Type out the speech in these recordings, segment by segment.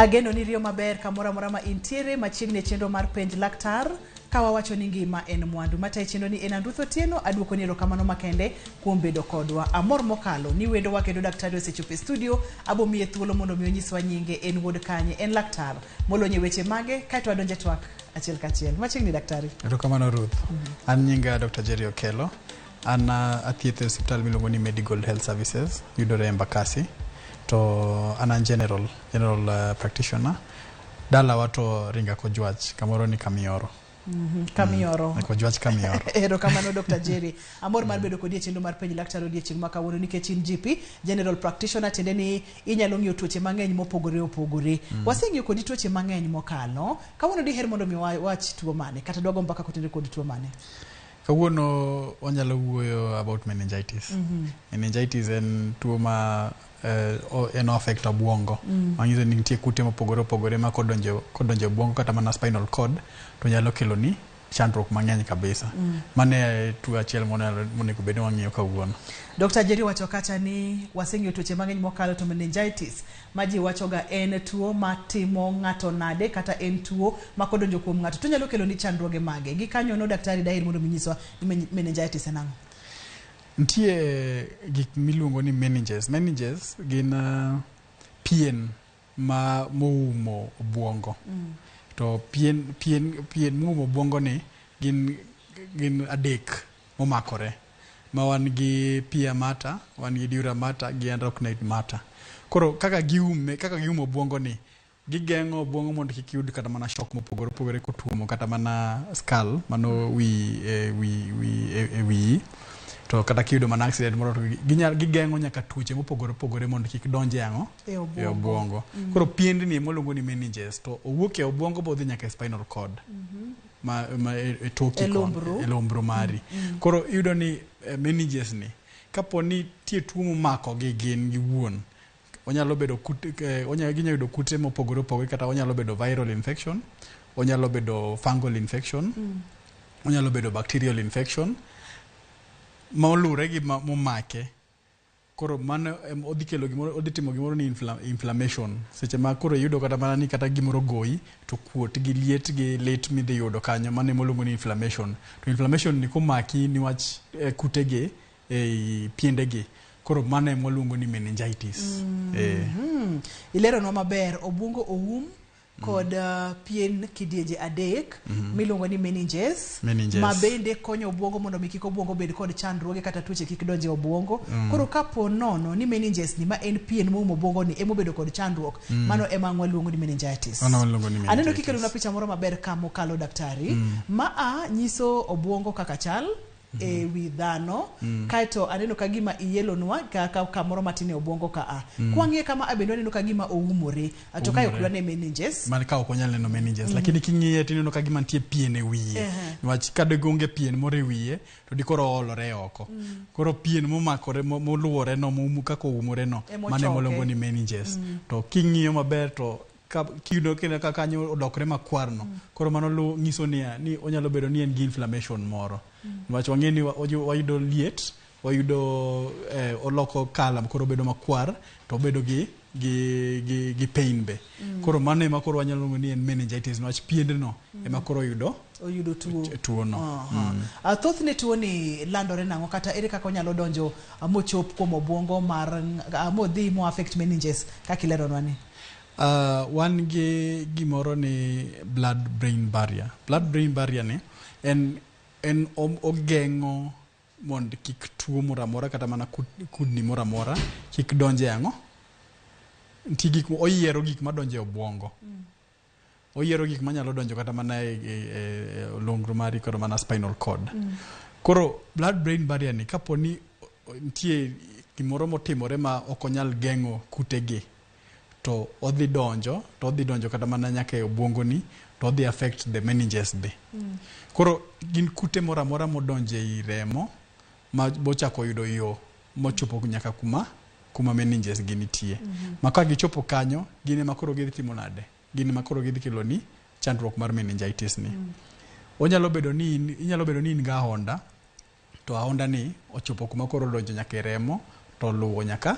Ageno ni riyo maber kamoro amora ma intiere machiegni e chenro mar penj laktar ka wawacho ni ngima en mwandu. Matayo chenro ni en Anduth Otieno, aduoko ni erokamano makende kuom bedo kodwa. Amor mokalo ni wendowa kendo daktari osechopo e studio, abo miye thuolo mondo mi onyiswa nyinge, en wuod kanye, en laktar molony e weche mage, kaeto wadonjo e twak achiel kachiel. Machiegni daktari. Erokamano Ruth. An nyinga Dr. Jerry Okello. An athieth e osiptal miluongo ni Medigold Health Services, yudore Embakasi. To an an general practitioner. Dalawa to Ringa Kojwach, kamoro ni Kamioro. Kamioro. Kojwach Kamioro. Erokamano Dr. Jerry. Amor mar bedo kodi e chenro mar penj laktar odiechieng' ma kawuono nikech in GP, General Practitioner, tiende ni inyalo ng'iyo tuoche mang'eny mopogore opogore. Waseng'iyo kodi tuoche mang'eny mokalo. Kawuono diher mondo mi wach tuo mane kata dwago mbaka kotenore kod tuo mane? Kawuono wanyalo wuoyo about meningitis. Meningitis en tuo ma en affect obwongo. Manyiso ni nitie kute mopogore opogore ma kodonjo e obwongo kata mana spinal cord to nyalo kelo ni chandruok mang'eny kabisa. Mano e tuo achiel monego bed ni wang'iyo kawuono. Dr. Jerry wacho kacha ni waseng'iyo tuoche mang'eny mokalo to meningitis ma ji wachoga en tuo matimo ng'ato nade kata en tuo ma kodonjo kuom ng'ato to nyalo kelo ni chandruoge mage. Gi kanyono daktari daher mondo minyiswa ni meningitis en ang'o? Nitie gik miluongo ni meninges. Meninges gin pien ma moumo obwongo. To pien moumo obwongo ni gin adek momakore. Ma wan gi pia mater, wan gi dura mater gi arachnoid mater. Koro kaka giumo obwongo ni, gigeng'o obwongo mondo kik yud kata mana shock mopogore opogore kotuomo kata mana skull mano wi e wiyi. To kata kiyudo mana accident moro to gigeng'o nyaka tuoche mopogore opogore mondo kik donj e ang'o? E E obwongo. Koro piendni ema waluongo ni meninges to owuok e obwongo bodhi nyaka e spinal cord. Ma e toki E kon, lumbru. e lumbru mari. Koro iyudo ni meninges ni kapo ni nitie tuo momako gi gin giwuon, onyalo bedo kute, ginyalo yudo kute mopogore opogore kata onyalo bedo viral infection, onyalo bedo fungal infection, onyalo bedo bacterial infection ma olure gi momake. Koro mano odhi kelo gimoro, odhi timo gimoro ni inflammation. Seche ma koro iyudo kata mana ni kata gimoro goyi to kuot gi liet gi lit midhi yudo kanyo, mano ema waluongo ni inflammation. To inflammation ni komaki niwach kutegi ei piendegi, koro mano ema waluongo ni meningitis. Ileronwa maber, obwongo oum kod pien kidienje adek miluongo ni meninges, Meninges. ma bende konyo obwongo mondo mi kik obwongo bed kod chandruoge kata tuoche kik donje obwongo. Koro kapo nono ni meninges ni ma en pien moumo obwongo ni emobedo kod chandruok, mano ema waluongo ni meningitis. Mano waluongo ni Aneno meningitis. kikelona picha moro maber ka mokalo daktari. Maa nyiso obwongo kaka chal e wi dhano. Kaeto aneno ka gima ielonwa ka kamoro matin e obwongo ka a. Kwang'iye kama a bende waneno ka gima oumore. To kae ok dwa ne meninges. Man ka ok onyal neno meninges, lakini king'iye tineno ka gima nitie pien e wiye. Niwach ka de onge pien moro e wiye to dikoro oolore oko. Koro pien momakore moluore no kaka oumore no, mano ema waluongo ni meninges. To king'iyo maber to kiyudo kendo ka kanyo odokre makwar no, koro mano nyiso ni onyalo bedo ni en gi inflammation moro. Niwach wang'e ni wayudo liet, wayudo oloko colour koro obedo makwar to obedo gi pain be. Koro mano ema koro wanyalo luongo ni en meningitis niwach piendno ema koro oyudo oyudo tuo. Tuo no. Thothne tuo ni landore nang'o kata ere kaka onyalo donjo mochop kuom obwongo mar modhi mo affect meninges kaka ileronwa ni? Wan gi gimoro ni blood brain barrier. Blood brain barrier ni en ogeng'o mondo kik tuo moro amora kata mana kudni moro amora kik donje ang'o. Nitie gik oyiero gik madonjo e obwongo. Oyiero gik manyalo donjo kata mana e lumbru mari kata mana spinal cord. Koro blood brain barrier ni kapo ni nitie gimoro motimore ma ok onyal geng'o kutegi, to odhi donjo, to odhi donjo kata mana nyaka e obwongo ni, to odhi affect the meninges be. Koro gin kute moro amora modonjo ei remo ma bochako yudo yo mochopo nyaka kuma meninges gi nitie. Ma ka gichopo kanyo, gin ema koro gidhi timo nade? Gin ema koro gidhi kelo ni chandruok mar meningitis ni. Onyalo bedo ni in, inyalo bedo ni in gi ahonda, to ahonda ni ochopo kuma koro odonjo nyaka e remo, to oluwo nyaka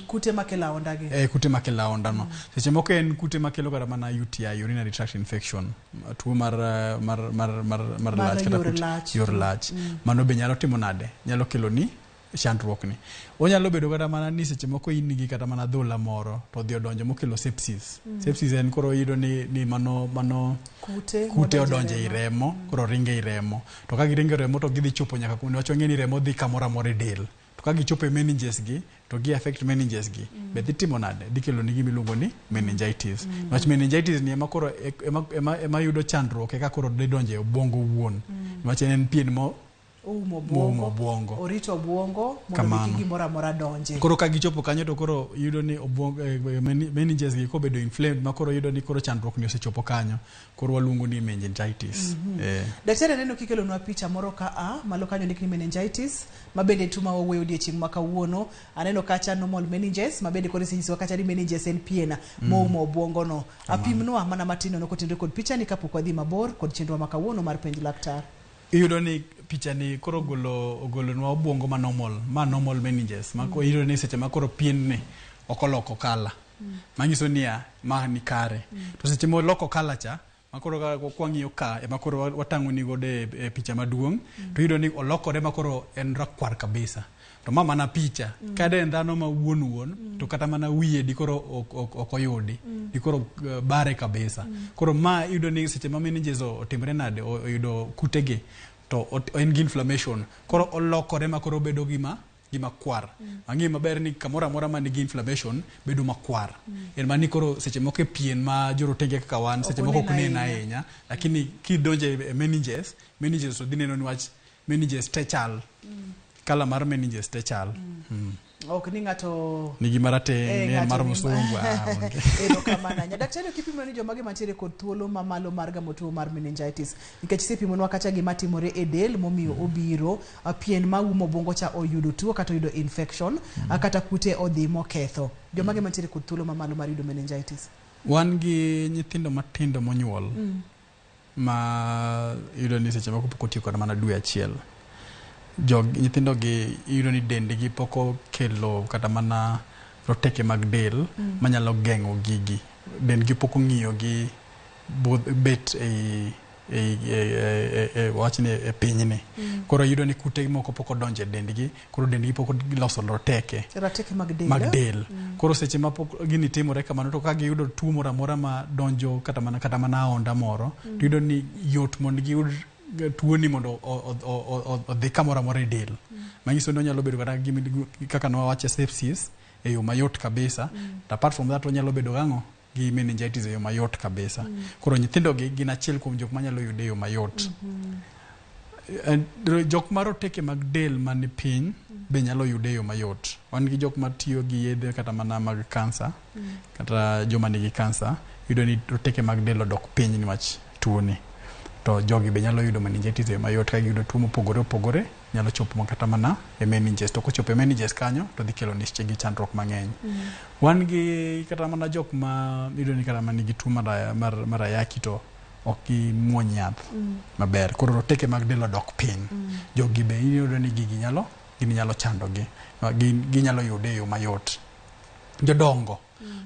Kute makelo ahonda gi. Kute makelo ahonda no. Seche moko en kute makelo kata mana UTI, urinary tract infection, tuo mar mar mar mar mar lach kata yor kut- lach. yor lach. Mano be nyalo timo nade? Nyalo kelo ni chandruok ni. Onyalo bedo kata mana ni seche moko in gi kata mana adhola moro to odhi odonjo mokelo sepsis. Sepsis en koro iyudo ni mano Kute kute modonjo odonjo ei remo, koro ringo ei remo. To ka giringo e remo to gidhi chopo nyaka kuma niwach wang'e ni remo dhi kamoro amora e del. To ka gichopo e meninges gi to gi affect meninges gi, be dhi timo nade? Dhi kelo ni gima iluongo ni meningitis. Niwach meningitis ni ema koro ema yudo chandruok eka koro dhi donjo e obwongo wuon. Niwach en pien mo Oumo moumo obwongo. obwongo. Orito obwongo mondo Kamano. kik gimoro amora donje. Koro ka gichopo kanyo to koro yudo ni obwongo, meninges gi kobedo inflamed ma koro yudo ni koro chandruok ni osechopo kanyo. Koro waluongo ni meningitis. Daktari, aneno kikelonwa picha moro ka a malo kanyo ndik ni meningitis, ma bende tuo ma wawuoyo odiechieng' ma kawuono. Aneno kacha normal meninges, ma bende koro isenyisowa kacha ni meninges en pien moumo obwongo no. Apimnwa mana matin nono kotenore kod picha ni kapok wadhi mabor kod chenro ma kawuono mar penj laktar. Iyudo ni picha ni koro ogolonwa obwongo ma normal, ma normal meninges, ma iyudo ni seche ma koro pien ni ok oloko kala. Manyiso niya, ma ni kare. To seche ma oloko kala cha, ma koro ka kwang'iyo ka, ema koro watang'o ni godo e picha maduong', to iyudo ni olokore ma koro en rakwar kabisa. To ma mana picha. Ka de en dhano ma wuon wuon, to kata mana wiye di koro ok oyudi. Di koro bare kabisa. Koro ma iyudo ni seche ma meninges otimre nade, oyudo kutegi, to en gi inflammation. Koro olokore ma koro obedo gima kwar. Ang'eyo maber ni kamoro amora ma nigi inflammation bedo makwar. En mana ni koro seche moko e pien ma jorotenge kaka wan, seche moko ok nen ahinya, lakini kidonjo e meninges, meninges to dhi neno niwach meninges te chal. Kala mar meninges te chal. Ok ni ng'ato nigi marateng', ni en ng'ato mar ni musungu, onge. Erokamano ahinya. Daktari, ok ipimo ni jomage mantiere kod thuolo mamalo mar gamo tuo mar meningitis? Nikech isepimonwa kacha gima timore e del momiyo obiro, pien maumo obwongo cha oyudo tuo kata oyudo infection, kata kute odhi moketho. Jomage mantiere kod thuolo mamalo mar yudo meningitis? Wan gi nyithindo matindo monyuol ma iyudo ni seche moko pok otieko kata mana dwe achiel. Nyithindo gi iyudo ni dendgi pok okelo kata mana roteke mag del manyalo geng'o gigi. Dendgi pok ong'iyo gi bet wachni e pinyni. Koro iyudo ni kute moko pok odonjo e dendgi, koro dendgi pok oloso roteke. Roteke mag del. Mag del. Koro seche ma pok gini timore kamano, to ka giyudo tuo moro amora ma donjo kata mana ahonda moro, to iyudo ni yot mondo giyud tuoni mondo odhi kamoro amora e del. Manyiso ni onyalo bedo kata gima kaka nwawacho sepsis e yo mayot kabisa. To apart from that onyalo bedo gang'o? Gi meningitis e yo mayot kabisa. Koro nyithindo gi gin achiel kuom jok manyalo yude e yo mayot. Jok ma roteke mag del mani piny be nyalo yude e yo mayot. Wan gi jok matiyo gi yedhe kata mana mag kansa, kata joma nigi kansa, yudo ni roteke mag del odok piny niwach tuoni. To jogi be nyalo yudo meningitis e yo mayot ka giyudo tuo mopogore opogore, nyalo chopo kata mana e meninges. To kochopo e meninges kanyo, to dhi kelo ni gi chandruok mang'eny. Wan gi kata mana jok ma iyudo ni kata mana nigi tuo mar ayaki to ok gimuony yath maber. Koro roteke mag del odok piny. Jogi be iyudo ni gigi nyalo, gini nyalo chandogi. Ginyalo yude e yo mayot. Jodongo.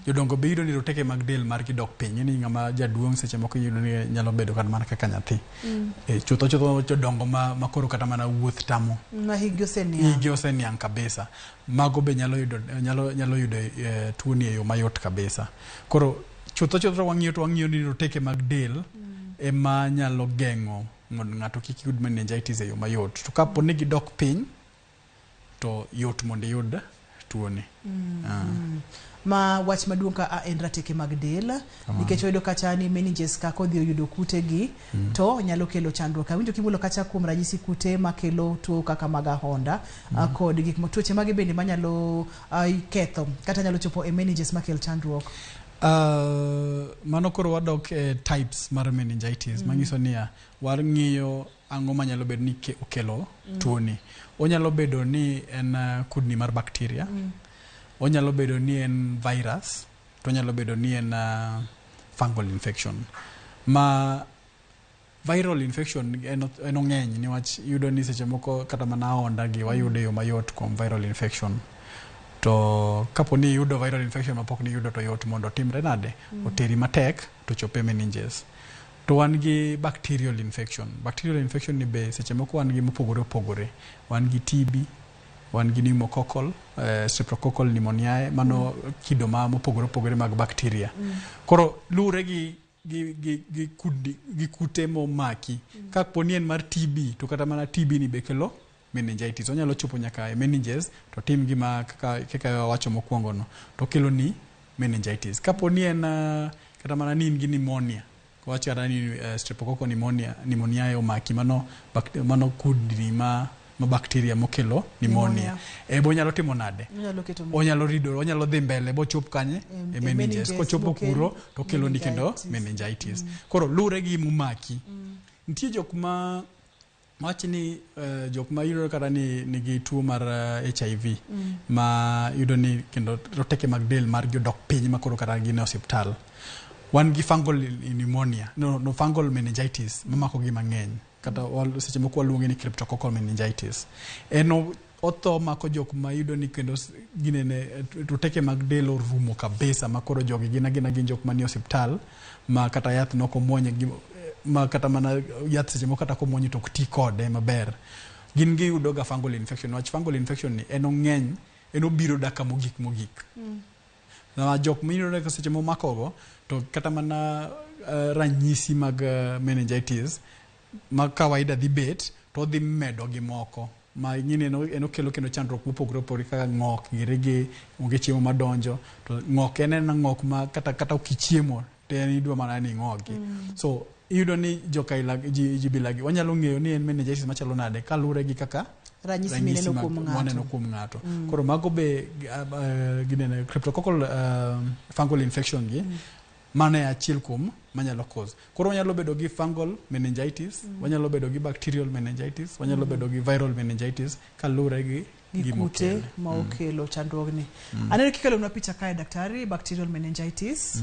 Jodongo be iyudo ni roteke mag del margi dok piny. Ni ng'ama jaduong' seche moko iyudo ni nyalo bedo kata mana kaka nyathi. Chutho chutho jodongo ma koro kata mana wuoth tamo. Ma hikgi oseniang'. Hikgi oseniang' kabisa. Mago be nyalo yudo tuoni e yo mayot kabisa. Koro chutho chutho wang'iyo to wang'iyo ni roteke mag del ema nyalo geng'o mondo ng'ato kik yud meningitis e yo mayot. To kapo ni gidok piny, to yot mondo iyud tuoni. Ma wach maduong' ka a en rateke mag del, nikech wayudo kacha ni meninges ka kodhi oyudo kutegi, to nyalo kelo chandruok. Awinjo kimulo kacha kuom ranyisi kute makelo tuo kaka mag ahonda, kod gik tuoche mage bende manyalo ketho kata nyalo chopo e meninges makel chandruok. Mano koro wadok e types mar meningitis, manyiso niya, wang'iyo ang'o manyalo bedo ni okelo tuoni. Onyalo bedo ni en kudni mar bacteria, onyalo bedo ni en virus, to onyalo bedo ni en fungal infection. Ma viral infection en ong'eny niwach iyudo ni seche moko kata mana ahonda gi wayudo e yo mayot kuom viral infection. To kapo ni iyudo viral infection mapok niyudo to yot mondo otimre nade? Oteri matek to chop e meninges. To wan gi bacterial infection. Bacterial infection ni be seche moko wan gi mopogore opogore. Wan gi TB, wan gi pneumococcal, streptococcal pneumoniae, mano kido ma mopogore opogore mag bacteria. Koro luwre gi gi kudni gi kute momaki. Kapo ni en mar TB to kata mana TB ni be kelo meningitis. Onyalo chopo nyaka e meninges to tim gima kaka wawacho mokwongo no to okelo ni meningitis. Kapo ni en kata mana ni in gi pneumonia, wach kata ni streptococcal pneumoniae omaki, mano kudni ma bacteria mokelo pneumonia. Bo onyalo timo nade? Onyalo rido, onyalo dhi mbele bochop kanye? E meninges. Kochopo kuro to okelo ni kendo meningitis. Koro luwre gi momaki. Nitie jok ma wach ni jok ma yudo kata ni nigi tuo mar HIV ma yudo ni kendo roteke mag del margi odok piny ma koro kata gin e osiptal. Wan gi fungal pneumonia, no fungal meningitis mamako gi mang'eny. Kata seche moko waluonge ni cryptococcal meningitis. En otho mako jok ma yudo ni kendo ginene roteke mag del orumo kabisa ma koro jogi gin agina gin jok manie osiptal ma kata yath nok omuony ma kata mana yath seche moko kata komuonye to ok ti kode maber. Gin giyudo ga fungal infection. Wach fungal infection ni en ong'eny, en obiro dakika mogik mogik. Na jok miyudo ka seche momakogo to kata mana ranyisi mag meningitis ma kawaida dhi bet to odhi medo gi moko ma ing'eni en okelo kendo chandruok mopogore opogore kaka ng'ok giri gi onge chiemo madonjo to ng'ok en ena ng'ok ma kata ok ichiemo to en idwa mana ni ing'ogi. So iyudo ni jokaila ji bilagi wanyalo ng'eyo ni en meningitis machalo nade kaluwore gi kaka ranyisi mineno kuom ng'ato. Waneno kuom ng'ato. Koro mago be ginene cryptococcal fungal infection gi mano e achiel kuom manyalo cause. Koro wanyalo bedo gi fungal meningitis, wanyalo bedo gi bacterial meningitis, wanyalo bedo gi viral meningitis kaluwore gi gi kute ma okelo chandruogni. Aneno kikelonwa picha kae daktari, bacterial meningitis.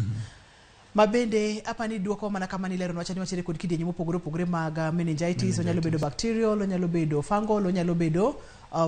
Ma bende apani duoko mana kama nileronwa wacha ni wachire kod kidienje mopogore opogore mag meningitis, onyalo bedo bacterial, onyalo bedo fungal, onyalo bedo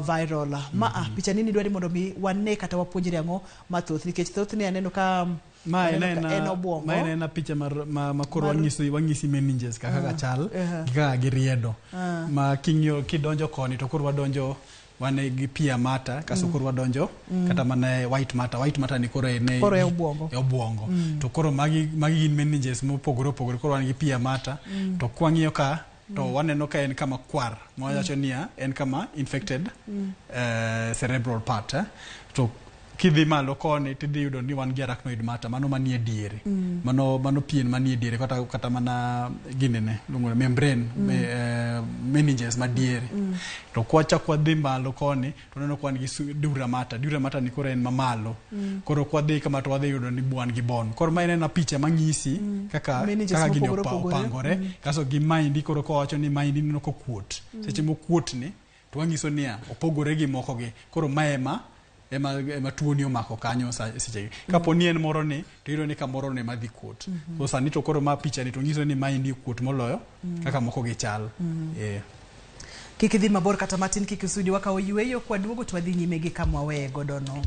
viral. Ma picha ni nidwani mondo mi wane kata wapuonjre ang'o mathoth nikech thothne aneno ka Ma en obwongo. Ma en ena picha mar ma koro wang'isi meninges kaka chal gi kaka giriedo. Ma king'iyo kidonjo koni to koro wadonjo wan gi pia matter kasto koro wadonjo kata mana white matter. White matter ni koro en koro e obwongo. E obwongo. To koro magi gin meninges mopogore opogore. Koro wan gi pia matter to kwang'iyo ka to waneno ka en kama kwar ma wacho niya en kama infected cerebral part. To kidhi malo koni tidhi yudo ni wan gi arachnoid matter mano manie diere. Mano pien manie diere kata mana ginene luongo ni membrane meninges madiere. To kwachak wadhi malo koni to waneno ka wan gi dura mater. Dura mater ni koro en mamalo. Koro kwadhi kama to wadhi yudo ni wan gi bone. Koro ma en ena picha mang'isi kaka gini opangore. Kasto gi maendi koro kowacho ni maendi ineno kokuot. Seche mokuot ni to wang'iso niya opogore gi moko gi. Koro ma ema tuo ni omako kanyo seche gi. Kapo ni en moro ni to iyudo ni kamoro ni ema dhi kuot. So sani to koro ma picha ni to nyiso ni maendi okuot moloyo kaka moko gi chal. Kik idhi mabor kata matin, kik isudi wakawo yweyo kwaduogo to wadhi nyime gi kama waweye godo no.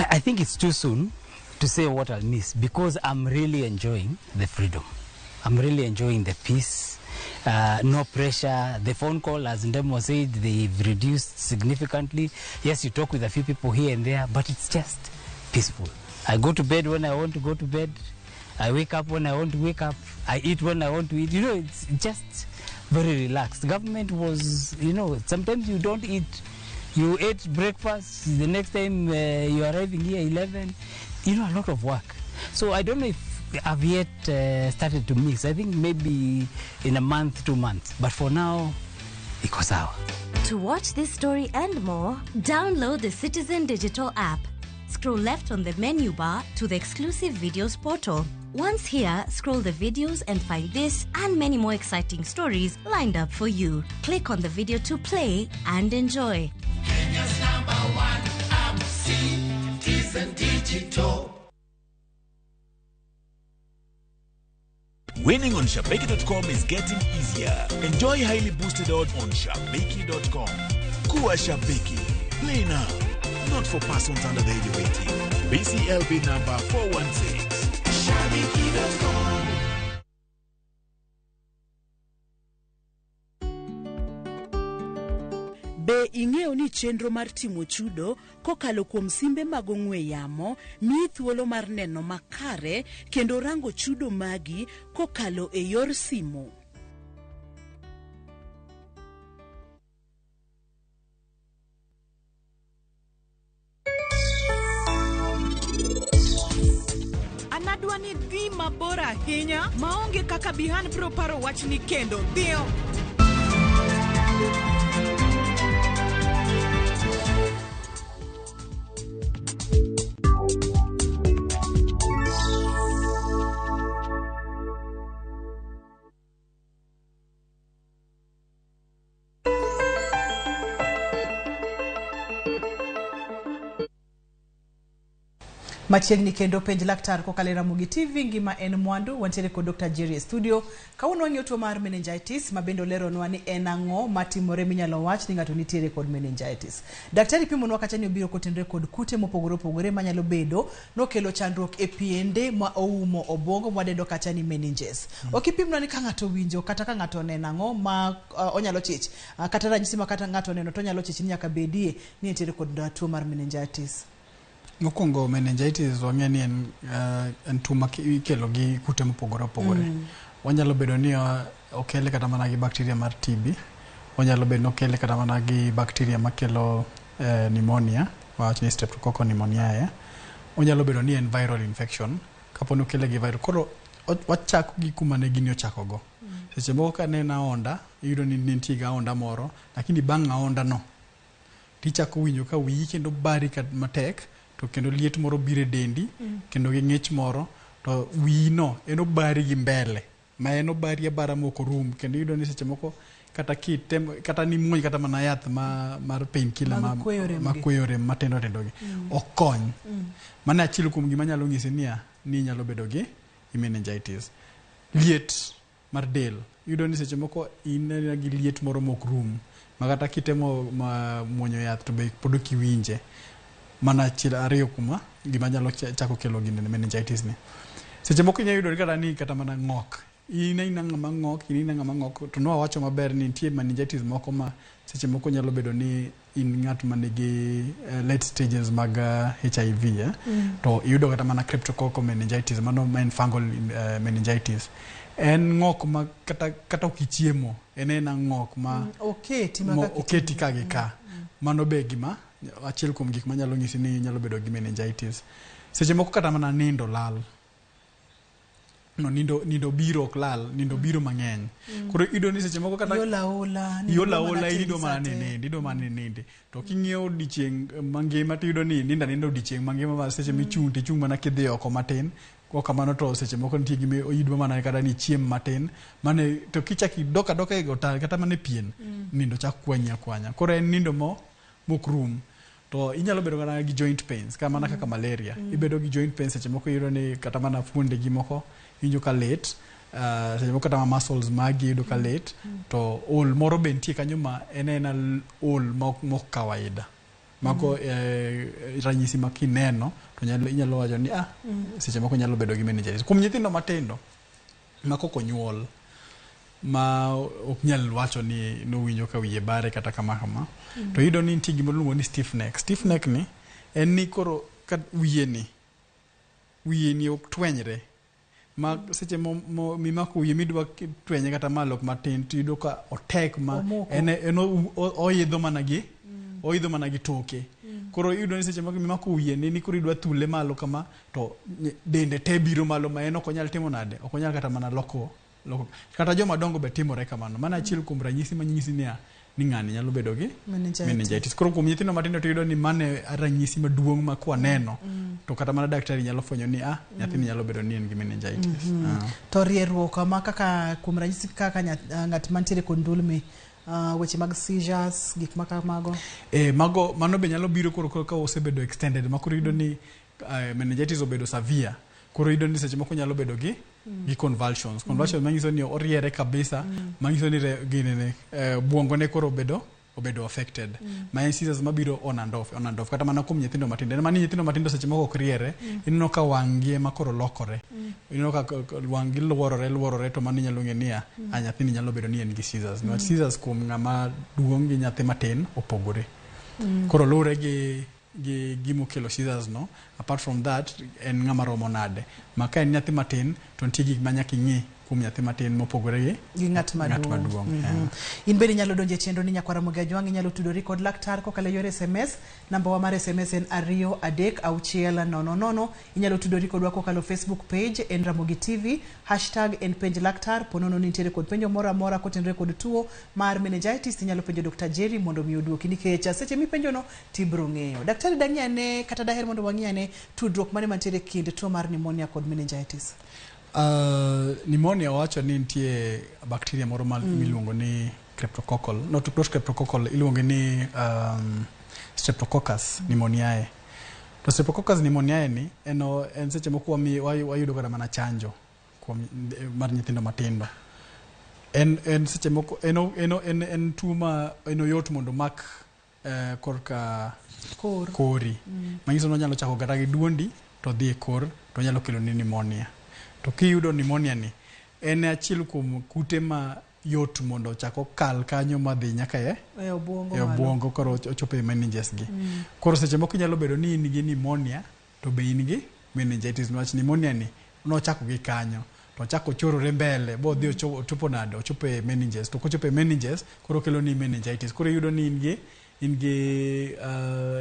I think it's too soon to say what I'll miss because I'm really enjoying the freedom. I'm really enjoying the peace, no pressure. The phone call, as Ndemo said, they've reduced significantly. Yes, you talk with a few people here and there, but it's just peaceful. I go to bed when I want to go to bed. I wake up when I want to wake up. I eat when I want to eat. You know, it's just very relaxed. Government was, you know, sometimes you don't eat. You ate breakfast, the next time you're arriving here 11, you know, a lot of work. So I don't know if I've yet started to mix. I think maybe in a month, 2 months. But for now, iko sawa. To watch this story and more, download the Citizen Digital app. Scroll left on the menu bar to the exclusive videos portal. Once here, scroll the videos and find this and many more exciting stories lined up for you. Click on the video to play and enjoy. Kenya's #1 app, Citizen. Digital. Winning on Shabiki.com is getting easier. Enjoy highly boosted odds on Shabiki.com. Kuwa Shabiki. Play now. Not for persons under the age of 18. BCLB number 416. Shabiki.com. Be ing'eyo ni chenro mar timo chudo kokalo kuom simbe mag ong'we yamo miyi thuolo mar neno makare kendo rango chudo magi kokalo e yor simo? An adwa ni dhi mabor ahinya maonge kaka Bihan biro paro wachni kendo. Dhiyo! Machiegni kendo penj laktar kokalo e Ramogi TV ngima en mwandu wantiere kod Dr. Jerry e studio kawuono wang'iyo tuo mar meningitis ma bende oleronwa ni en ang'o matimore minyalo wach ni ng'ato nitiere kod meningitis. Daktari pimonwa kacha ni obiro kotenore kod kute mopogore opogore manyalo bedo nokelo chandruok e piende ma oumo obwongo mwadendo kacha ni meninges. Ok ipimnwa ni ka ng'ato owinjo kata ka ng'ato oneno ang'o ma onyalo chich kata ranyisi ma kata ng'ato oneno to onyalo chich ni nyaka bedie ni entiere kod tuo mar meningitis. Mokwongo meningitis wang'e ni en tuo ma ikelo gi kute mopogore opogore. Wanyalo bedo ni okele kata mana gi bacteria mar TB, onyalo bedo ni okele kata mana gi bacteria makelo pneumonia, wawach ni streptococcal pneumoniae. Onyalo bedo ni en viral infection, kapo ni okele gi viral. Koro wachako gi kuma ne gini ochakogo. Seche moko ka ne en aonda, iyudo ni nitie gi aonda moro, lakini bang' aonda no, tichako winjo ka wiyi kendo bari matek, to kendo liet moro biro e dendi, kendo gi ng'ich moro, to wiyi no en obari gi mbele, ma en obari abara mok orum, kendo iyudo ni seche moko kata kitem, kata nimuony kata mana yath mar pain killer Mag kweyo rem ma gi. kweyo rem matindo tindo gi, ok kony. Mano achiel kuom gima nyalo nyisi niya, ni inyalo bedo gi meningitis. Liet mar del, iyudo ni seche moko in gi liet moro mok rum, ma kata kitemo muonyo yath to be pod ok iwinje. Mana achiel ariyo kuma gima nyalo chako kelo gini meningitis ni. Seche moko inyalo yudo kata ni kata mana ng'ok. In aina ng'ama ng'ok, in aina ng'ama ng'ok, to nwawacho maber ni nitie meningitis moko ma seche moko nyalo bedo ni in ng'at ma nigi late stages mag HIV, To iyudo kata mana cryptococcal meningitis, mano ma en fungal meningitis. En ng'ok ma kata ok ichiemo, en ena ng'ok ma oketi ma kaka oketi ka gi ka. Mano be gima achiel kuom gik manyalo nyisi ni inyalo bedo gi meningitis. Seche moko kata mana nindo lal. No, nindo biro ok lal, nindo biro mang'eny. Koro iyudo ni seche moko kata Iola ola, nindo iola mana ola, tin inindo mana sate. ni nindo, mana ni nindi. To king'iyo odiochieng' mangima tiyudo ni nindo aninda odiochieng' mangima ma seche michung' tichung' mana kidhi oko matin. Kok kamano to seche moko nitie gima oyudwa mana kata ni chiem matin. Mane to kichak idok adoka e otal kata mana e pien, nindo chak kwanyi akwanya. Koro en nindo mok rum. To inyalo bedo kata gi joint pains, ka mana kaka malaria. Ibedo gi joint pains seche moko iyudo ni kata mana fuonde gi moko iwinjo ka lit, seche moko kata muscles magi iyudo ka lit, to ol moro be nitie kanyo ma en ena ol mok kawaida. Mago ranyisi ma kineno to inyalo wacho ni seche moko nyalo bedo gi meningitis. Kuom nyithindo matindo ma kok onyuol ma ok nyal wacho ni nowinjo ka wiye bare kata kama kama, to iyudo ni nitie gima iluongo ni stiff neck. Stiff neck ni en ni koro ka wiye ni ok twenyre. Ma seche mimako wiye midwa twenye kata malo matin to iyudo ka otek ma Omoko. en oidho mana gi oidho mana gi toke. Koro iyudo ni seche moko mimako wiye ni koro idwa thule malo kama to dende te biro malo ma en ok onyal timo nade, ok onyal kata mana loko. Kata joma dongo be timore kamano. Mano achiel kuom ranyisi manyisi niya ni ng'ani nyalo bedo gi Meningitis. meningitis. Koro kuom nyithindo matindo to iyudo ni mano e ranyisi maduong' ma kwaneno, to kata mana daktari nyalo fwenyo ni nyathini nyalo bedo ni en gi meningitis. To rieruok ma kaka kuom ranyisi kaka ng'at mantiere kod ndulme, Weche mag seizures, gik ma kamago. Mago mano be nyalo biro koro ka osebedo extended ma koro iyudo ni meningitis obedo severe. Koro iyudo ni seche moko nyalo bedo gi gi convulsions. Convulsions manyiso ni oriere kabisa, manyiso ni ginene buongo ne koro obedo affected. Ma en seizures mabiro on and off, on and off. Kata mana kuom nyithindo matindo. En mana ni nyithindo matindo seche moko ok riere, ineno ka wang' gi ema koro lokore. Ineno ka wang' gi luorore luorore to mano inyalo ng'e niya, a nyathini nyalo bedo ni en gi seizures. Niwach seizures kuom ng'ama duong' gi nyathi matin opogore. Koro luwre gi gimokelo seizures no. Apart from that, en ng'ama romo nade. Ma ka en nyathi matin, to nitie gik ma nyaka ing'i kuom nyathi matin mopogore gi gi ng'at ng'at maduong'. Maduong'. Yeah. In bende inyalo donjo e chenro ni nyakwara Ramogi Ajwang', inyalo tudori kod laktar kokalo e yor SMS. Namba wa mar SMS en 23600. Inyalo tudori kodwa kokalo Facebook page en Ramogi TV, hashtag en penj laktar. Ponono ni nitiere kod penjo moro amora kotenore kod tuo mar meningitis, inyalo penjo Dr. Jerry mondo mi oduoki, nikech seche mipenjono tibro ng'eyo. Daktari, dang'i ane kata daher mondo wang'i ane tudruok mane mantiere e kind tuo mar pneumonia kod meningitis. Pneumonia wacho ni nitie bacteria moro ma miluongo ni cryptococcal, not cryptococcal, iluonge ni Streptococcus pneumoniae. To Streptococcus pneumoniae ni en seche moko wayudo kata mana chanjo kuom mar nyithindo matindo. En seche moko en tuo ma en oyot mondo omak korka kor. Kori. Manyiso ni onyalo chako kata gi duondi to dhi e kor to onyalo kelo ni pneumonia. To kiyudo pneumonia ni, en achiel kuom kute ma yot mondo ochak okal kanyo madhi nyaka e e obuongo e malo. Obuongo koro ochopo e meninges gi. Koro seche moko inyalo bedo ni in gi pneumonia to be in gi meningitis, niwach pneumonia ni nochako gi kanyo to ochako ochorore mbele bodhi ochopo nade, ochopo e meninges. To kochopo e meninges koro kelo ni meningitis. Koro iyudo ni in gi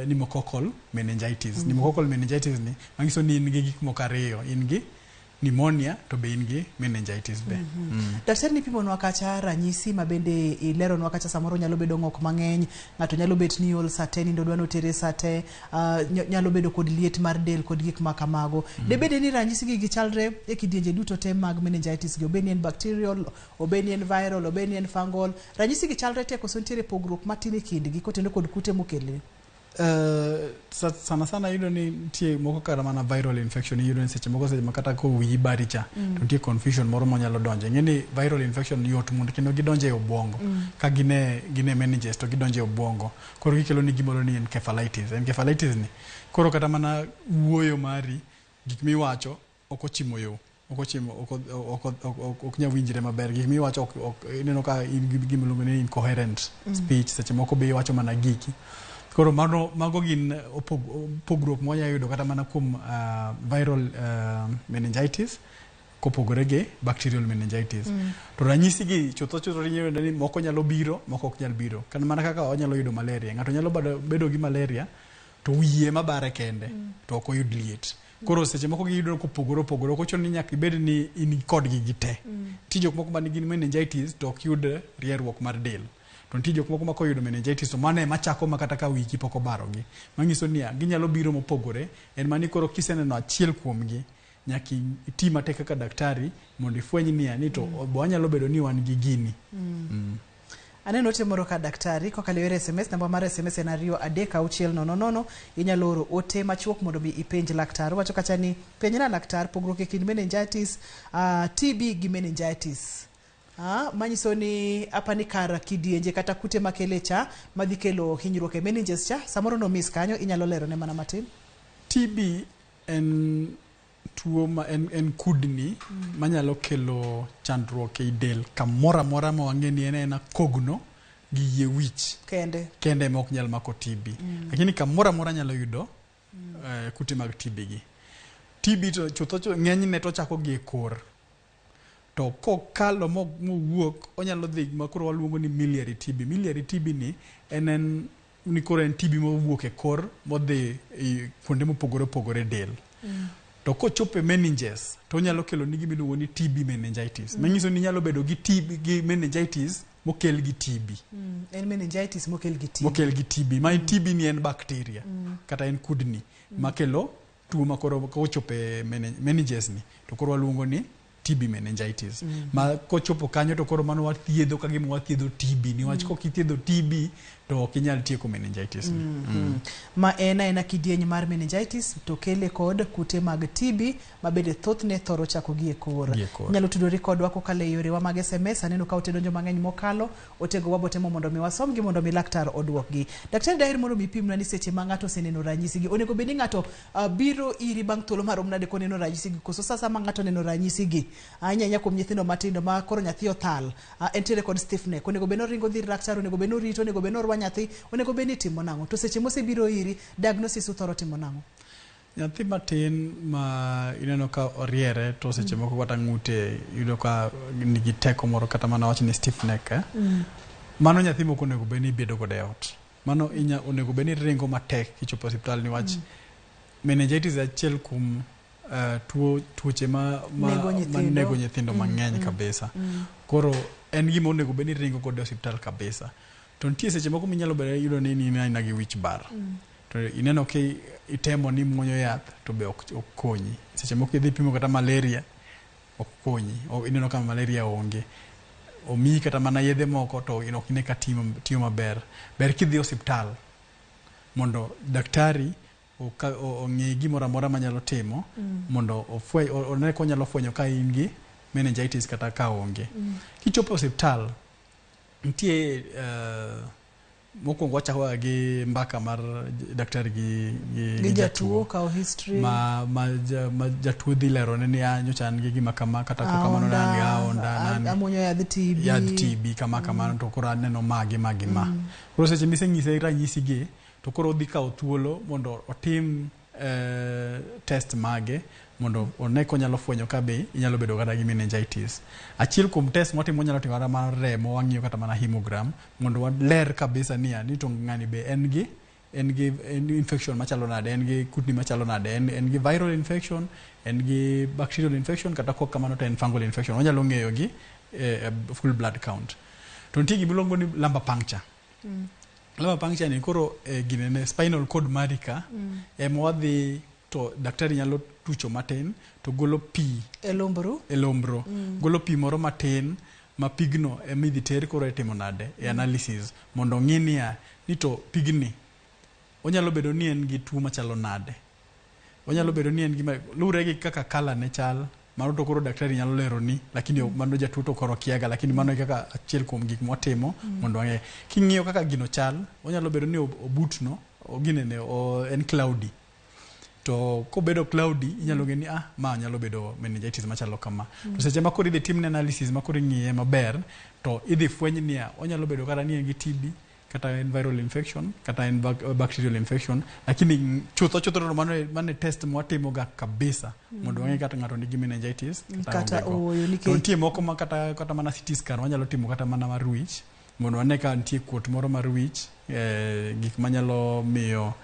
pneumococcal meningitis. Pneumococcal meningitis ni manyiso ni in gi gik moko ariyo, in gi pneumonia to be in gi meningitis be. Daktari, nipimonwa kacha ranyisi ma bende ileronwa kacha, samoro nyalo bedo ng'ok mang'eny, ng'ato nyalo bet ni ol sate, nindo dwa notere sate, nyalo bedo kod liet mar del kod gik ma kamago. Debede ni ranyisi gi gichalre e kidienje duto te mag meningitis gi, obed ni en bacterial, obed ni en viral, obed ni en fungal, ranyisi gi chalre te koso nitiere pogruok matin e kindgi kotenore kod kute mokele? Sana sana iyudo ni nitie moko kata mana viral infection, iyudo ni seche moko, seche ma kata ko wiyi bari cha to nitie confusion moro manyalo donjo. Ing'e ni viral infection yot mondo kendo gidonjo e obwongo ka gine meninges to gidonjo e obwongo, koro gikelo ni gimoro ni encephalitis. Encephalitis ni koro kata mana wuoyo mari, gik miwacho ok ochimo yo, ok ochimo, ok nyal winjre maber. Gik miwacho ok ineno ka in gi gima iluongo ni incoherent speech. Seche moko be iwacho mana giki. Koro mano mago gin pogruok mwanyalo yudo kata mana kuom viral meningitis kopogore gi bacterial meningitis. To ranyisi gi chutho chutho inyalo yudo ni moko nyalo biro, moko ok nyal biro. Kata mana kaka wanyalo yudo malaria, ng'ato nyalo bedo gi malaria to wiye mabare kende to ok oyud liet. Koro seche moko giyudo kopogore opogore, ok ochuno ni nyaka ibed ni in kodgi gite. Nitie jok moko manigi meningitis to ok yud rieruok mar del, to nitie jok moko ma koyudo meningitis to mano ema chako ma kata ka wiki pok obarogi. Manyiso niya, ginyalo biro mopogore. En mani koro kiseneno achiel kuomgi, nyaka iti matek kaka daktari mondo ifweny niya ni to bo wanyalo bedo ni wan gi gini. Aneno ote moro ka, daktari, kokalo e yor SMS. Namba mar SMS en 23600. Inyalo oro ote machuok mondo mi ipenj laktar. Wacho kacha ni penjna laktar pogruok e kind meningitis, TB gi meningitis. Manyiso ni apani kar kidienje kata kute makele cha madhi kelo hinyruok e meninges cha samoro no miss kanyo, inyalo lerone mana matin. TB en tuo ma en kudni manyalo kelo chandruok ei del kamoro amora ma wang'e ni en aena kogno gi yie wich kende. Kende ema ok nyal mako TB. Lakini kamoro amora nyalo yudo kute mag TB gi. TB to chutho ng'enyne to chako gi e kor. To kokalo mowuok onyalo dhi ma koro waluongo ni miliary TB. Miliary TB ni en ni koro en TB mowuok e kor modhi e kuonde mopogore opogore e del. To kochopo e meninges to onyalo kelo ni gima iluongo ni TB meningitis. Manyiso ni inyalo bedo gi TB gi meningitis mokel gi TB. En meningitis mokel gi TB. Mokel gi TB. Ma TB ni en bacteria kata en kudni makelo tuo ma koro kochopo e meninges ni to koro waluongo ni TB meningitis. Ma kochopo kanyo to koro mano wathiedho ka gima wathiedho TB niwach kok ithiedho TB to ok inyal tieko meningitis ni. Ma en aena kidieny mar meningitis to kele kod kute mag TB ma bende thothne thoro chako gi e kor. Gi e kor. Inyalo tudori kodwa kokalo e yorewa mag SMS. Aneno ka ote donjo mang'eny mokalo. Otego wabotemo mondo mi wasomgi mondo mi laktar oduokgi. Daktari, daher mondo mi ipimna ni seche ma ng'ato oseneno ranyisigi, onego bed ni ng'ato biro iri bang' thuolo marom nade koneno ranyisigi, koso sa sama ng'ato oneno ranyisigi, ahinya ahinya kuom nyithindo matindo ma koro nyathi othal, entiere kod stiff neck, onego bed ni oringo dhi ir laktar, onego bed ni orito, onego bed ni orwa nyathi, onego bed ni itimo nang'o? To seche mosebiro iri, diagnosis uthoro timo nang'o? Nyathi matin ma ineno ka oriere to seche moko kata ng'ute iyudo ka nigi teko moro, kata mana wach ni stiff neck, eh? Mano nyathi mok onego bed ni ibedo godo e ot. Mano inya onego bed ni ringo matek kichopo e osiptal niwach meningitis e achiel kuom tuoche ma nego ma nyithindo. Nego nyithindo mang'eny kabisa. Koro en gima onego bed ni ringo godo e osiptal kabisa. To nitie seche moko minyalo bedo yudo ni in aina gi wich bar. To ineno ki itemo ni muonyo yath to be ok konyi. Seche moko idhi pimo kata malaria ok konyi. Ineno ka malaria onge. Omiyi kata mana yedhe moko to ok ine ka tiyo maber. Ber kidhi osiptal mondo daktari ong'e gimoro amora manyalo timo mondo ofweny, one konyalo fwenyo ka in gi meningitis kata ka onge. Kichopo e osiptal, nitie mokwongo wachako gi mbaka mar daktari gi gi jatuo, kawo history. Ma jatuo dhi lerone ni nyocha an gi gima kama, kata kamano ne an gi aonda, amuonyo yadh TB. Yadh TB kama kamano, to koro aneno ma gi ma gi ma. Koro seche miseng'ise ranyisi gi, to koro odhi kawo thuolo mondo otim test mage mondo one konyalo fwenyo ka be inyalo bedo kata gi meningitis. Achiel kuom test mwatimo, wanyalo timo kata mar remo, wang'iyo kata mana hemogram mondo waler kabisa niya ni to ng'ani be en gi en infection machalo nade, en gi kudni machalo nade, en gi viral infection, en gi bacterial infection, kata kok kamano to en fungal infection. Wanyalo ng'eyo gi full blood count. To nitie gimiluongo ni lumbar puncture. Lumbar puncture ni koro ginene spinal cord mari ka ema wadhi to daktari nyalo tucho matin to golo pi e lumbru. E lombro. Golo pi moro matin ma pigno ema idhi ter koro e timo nade e analysis mondo ong'i niya ni to pigni onyalo bedo ni en gi tuo machalo nade, onyalo bedo ni en gi luwre gi kaka colour ne chal. Mano to koro daktari nyalo lero ni, lakini mano jatuo to koro kiaga, lakini mano e kaka achiel kuom gik mwatimo mondo wang'e. King'iyo kaka gino chal, onyalo bedo ni obutno ginene en cloudy, to kobedo cloudy inyalo ng'e ni ma nyalo bedo meningitis machalo kama. To seche ma koro idhi timne analysis ma koro ing'iye maber, to idhi fweny niya onyalo bedo kata ni en gi TB, kata en viral infection, kata en bacterial infection. Lakini chutho chutho to mano e test mwatimo ga kabisa mondo wang'e kata ng'ato nigi meningitis kata onge go. Ooyo To nikech nitie moko ma kata mana CT scan wanyalo timo, kata mana mar wich mondo wane ka nitie kuot moro mar wich, gik manyalo miyo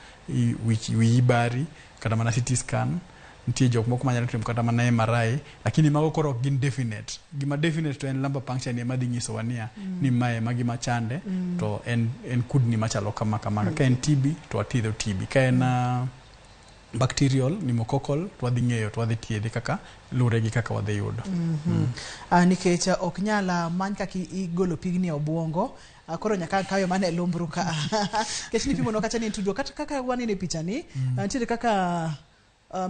wich wiyi bari, kata mana CT scan. Nitie jok moko manyalo timo kata mana MRI, lakini mago koro ok gin definite. Gima definite to en lumbar puncture ni ema dhi nyisowa niya ni mae ema gima chande to en kudni machalo kama kama. Ka en TB to wathiedho TB, ka en bacterial pneumococcal to wadhi ng'eyo to wadhi thiedhe kaka luwre gi kaka wadhi yudo. Nikech ok nyal many kaka igolo pigni e obwongo. Koro nyaka kawe mana e lumbru ka, nikech nipimonwa kacha ni en tudruok kata kaka waneno e pichani, nitiere kaka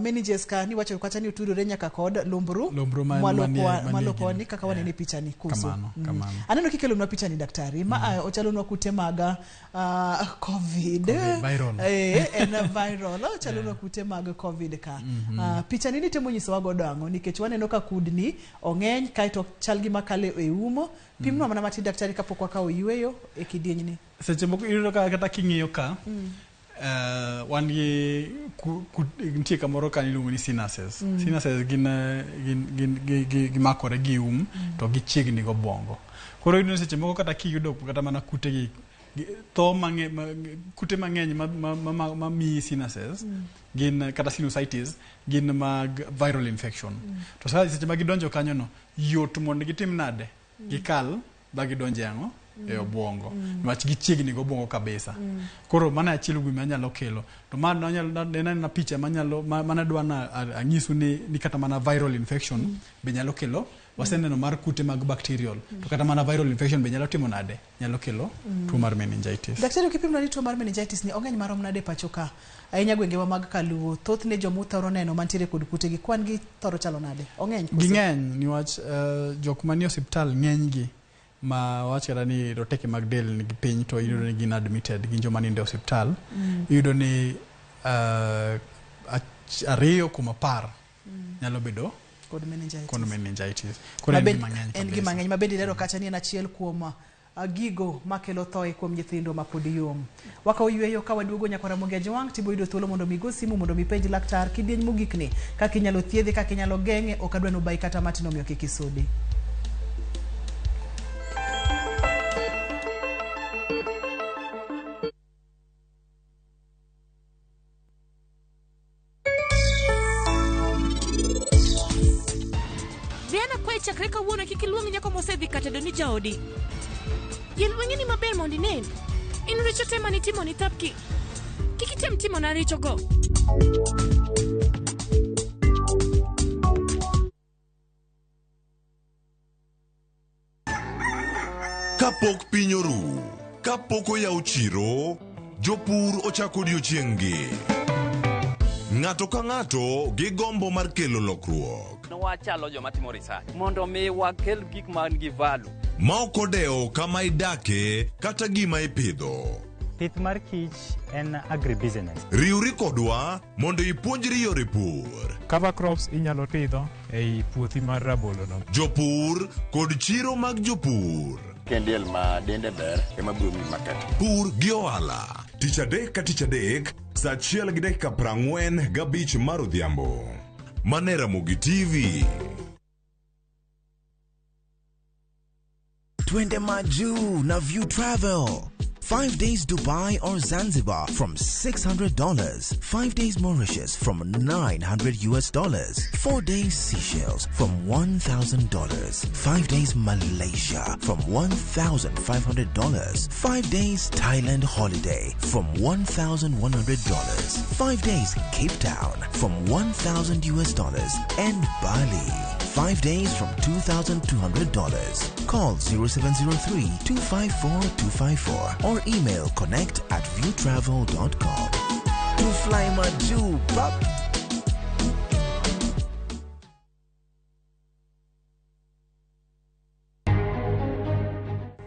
meninges ka niwacho kacha ni otudore nyaka kod lumbru. Lumbru mwalo manie mwalo gino. koni kaka waneno e pichani kuso. Kamano, kamano. Aneno kikelonwa pichani, daktari, ma ochalonwa kute mag COVID. COVID, viral. Eh, en viral, ochalonwa kute mag COVID ka. Pichani nitemo nyisowa godo ang'o? Nikech waneno ka kudni ong'eny kaeto chal gima kalo e umo. Pimnwa mana matin, daktari, kapok wakawo yweyo e kidienyni. Seche moko iyudo ka kata king'iyo ka wan gi nitie kamoro ka iluongo ni sinuses. Sinuses gin, gimakore gi um to gichiegni gobwongo. Koro iyudo ni seche moko kata kiyudo kata mana kute gi tho kute mang'eny ma miyi sinuses gin kata sinusitis gin mag viral infection. To seche ma gidonjo kanyo no, yot mondo gitim nade? Gikal ba gidonje ang'o? e obwongo niwach gichiegni gi obwongo kabisa. Koro mano e achiel kuom gima nyalo kelo. To ma nanyalo en anena picha manyalo manadwa na anyisu ni kata mana viral infection be nyalo kelo. Waseneno mar kute mag bacterial, to kata mana viral infection be nyalo timo nade? Nyalo kelo tuo mar meningitis. Daktari, okipimna ni tuo mar meningitis ni ong'eny marom nade e pacho ka? Ahinya gwengewa mag Kaluo, thothne joma uthoro neno mantiere kod kute gi kwan gi thoro chalo nade? Ong'eny koso? Ging'eny niwach jok manie osiptal ng'eny gi ma wach kata ni roteke mag del nigi piny to iyudo ni gin admitted, gin joma nindo e osiptal. Iyudo ni 2 kuom 10 nyalo bedo kod meningitis. Kod meningitis. Koro en gima ng'eny En kabisa. gima ng'eny. Ma bende ilero kacha ni en achiel kuom gigo makelo thoe kuom nyithindo mapod yom. Wakawo yweyo ka waduogo nyakwa Ramogi Ajwang' tibo yudo thuolo mondo mi go simu mondo mi penj laktar kidieny mogik ni kaka inyalo thiedhe, kaka inyalo geng'e, ok adwa nobayi kata matin omiyo kik isudi. Diana kwayi chakre kawuono kik iluong nyako mosedhi katedo ni jaodi. Yel wengeni maber mondo inen. In richo te manitimo ni thapki. Kik item timona richogo. Kapok piny oru, kapok oyaw chiro, jopur ochako odiochieng'-gi. Ng'ato ka ng'ato gi gombo mar kelo lokruok. Wachalo joma timo research mondo mi wakel gik man gi value. Ma ok odewo kama idake kata gima ipidho. Pith mar kich en agribusiness. Riwri kodwa mondo ipuonjri yore pur. Cover crops inyalo pidho ei puothi mar rabolo no. Jopur kod chiro mag jopur. Kendiel ma dende ber ema biro miyi market. Pur gi ohala. Tich adek ka tich adek, saa 1:45 mar odhiambo. Mane Ramogi TV. Twende Maju na View Travel. 5 days Dubai or Zanzibar from $600. 5 days Mauritius from $900 US. 4 days Seychelles from $1,000. 5 days Malaysia from $1,500. 5 days Thailand holiday from $1,100. 5 days Cape Town from $1,000 US and Bali. 5 days from $2,200. Call 0703 254 254 or email connect@viewtravel.com. To fly Maju, pop.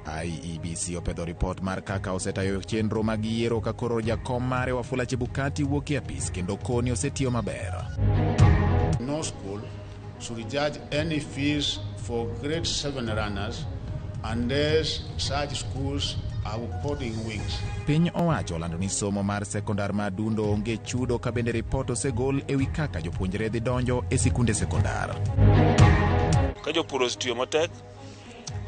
IEBC opedho ripot mar kaka osetayo chenro mag yiero ka koro jakom mare Wafula Chebukati wuok e apis kendo koni osetiyo maber. No school should charge any fees for grade 7 learners unless such schools have boarding wings. Piny owacho olando ni somo mar sekondar ma Adundo onge chudo ka bende ripot osegol ewi kaka jopuonjre dhi donjo e sikunde sekondar. Ka jopur osetiyo matek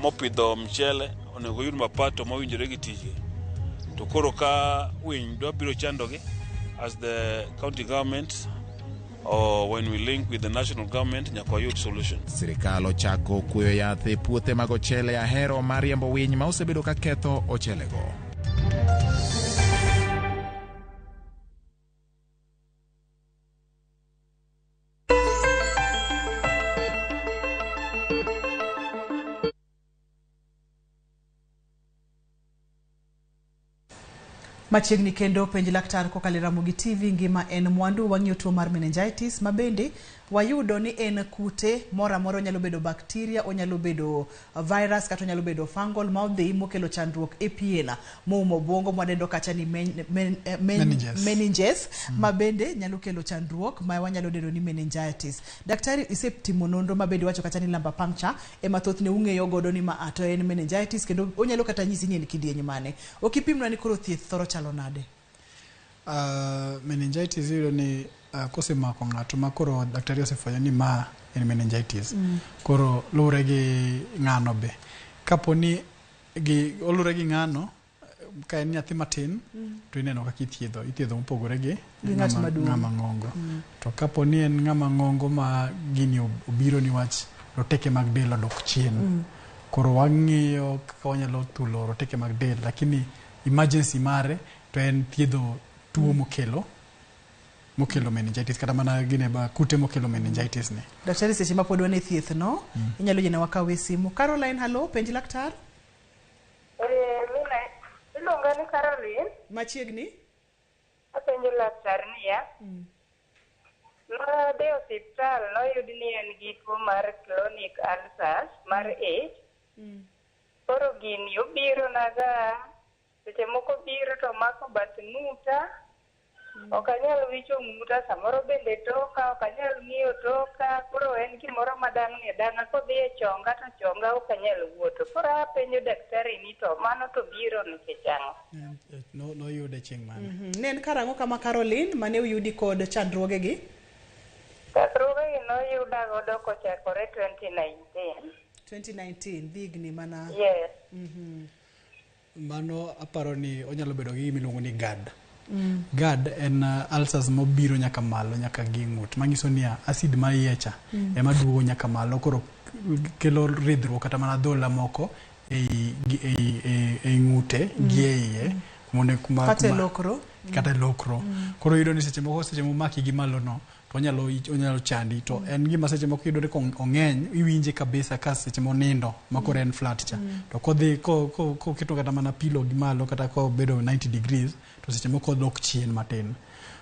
mopidho mchele onego oyud mapato mowinjore gi tijgi. To koro ka winy dwa biro chandogi as the county government or when we link with the national government nyaka wayud solution. Sirikal ochako kuoyo yath e puothe mag ochele Ahero mar riembo winy ma osebedo ka ketho ochelego. Machiegni kendo penj laktar kokalo e Ramogi TV ngima en mwandu wang'iyo tuo mar meningitis ma bende wayudo ni en kute moro amora onyalo bedo bacteria, onyalo bedo virus kata onyalo bedo fungal ma odhi mokelo chandruok e pien moumo obwongo mwadendo kacha ni Meninges. meninges ma bende nyalo kelo chandruok ma wanyalo dendo ni meningitis. Daktari isetimo nonro ma bende wacho kacha ni lumbar puncture ema thothne ung'eyo godo ni ma to en meningitis kendo onyalo kata nyisi ni en kidieny mane. Ok ipimna ni koro thieth thoro chalo nade? Meningitis iyudo ni kosemako ng'ato ma koro daktari osefwenyo ni ma en meningitis. Koro luwore gi ng'ano be. Kapo ni gi olure gi ng'ano ka en nyathi matin to ineno kaka ithiedho, ithiedho mopogore gi Gi ng'at maduong'. ng'ama ng'ongo. To kapo ni en ng'ama ng'ongo ma gini obiro niwach roteke mag del odok chien, Koro wang'iyo kaka wanyalo thulo roteke mag del, lakini emergency mare to en thiedho tuo mokelo meningitis, kata mana gine ba kute mokelo meningitis ni. Daktari, seche ma pod wan e thieth no, inyalo yiene wakawe simu. Caroline, hallo, penj laktar. Mina, iluonga ni Caroline. Machiegni. Apenjo laktar niya, nodhi e osiptal noyud ni en gi tuo mar chronic ulcers mar ich. Koro gini obiro naga, seche moko biro to mako bath ng'uta, ok anyal wicho ng'uta, samoro bende toka, ok anyal ng'iyo toka. Koro en gimoro madang'ni adang'a, kodhi e chonga to chonga ok anyal wuotho. Koro apenjo daktari ni to mano to biro nikech ang'o? Noyude chieng' mane? Ne en karang'o kama Caroline mane oyudi kod chandruogegi? Chandruogegi noyuda godo kochakore 2019. 2019, dhigni mana. Yes. Mano aparo ni onyalo bedo gi gima iluongo ni GAD. GAD en ulcers mobiro nyaka malo nyaka gi ng'ut, manyiso niya acid ma iye cha ema duogo nyaka malo, koro kelo ridhruok kata mana dhola moko ei ng'ute gi e iye, kata e lokro. Kata e lokro. Koro iyudo ni seche moko seche momaki gi malo no to onyalo chandi, to en gima seche moko iyudo ni ong'eny, iwinje kabisa ka seche monindo ma koro en flat cha. To kodhi koketo kata mana pillow gi malo kata kobedo 90 degrees to seche moko odok chien matin.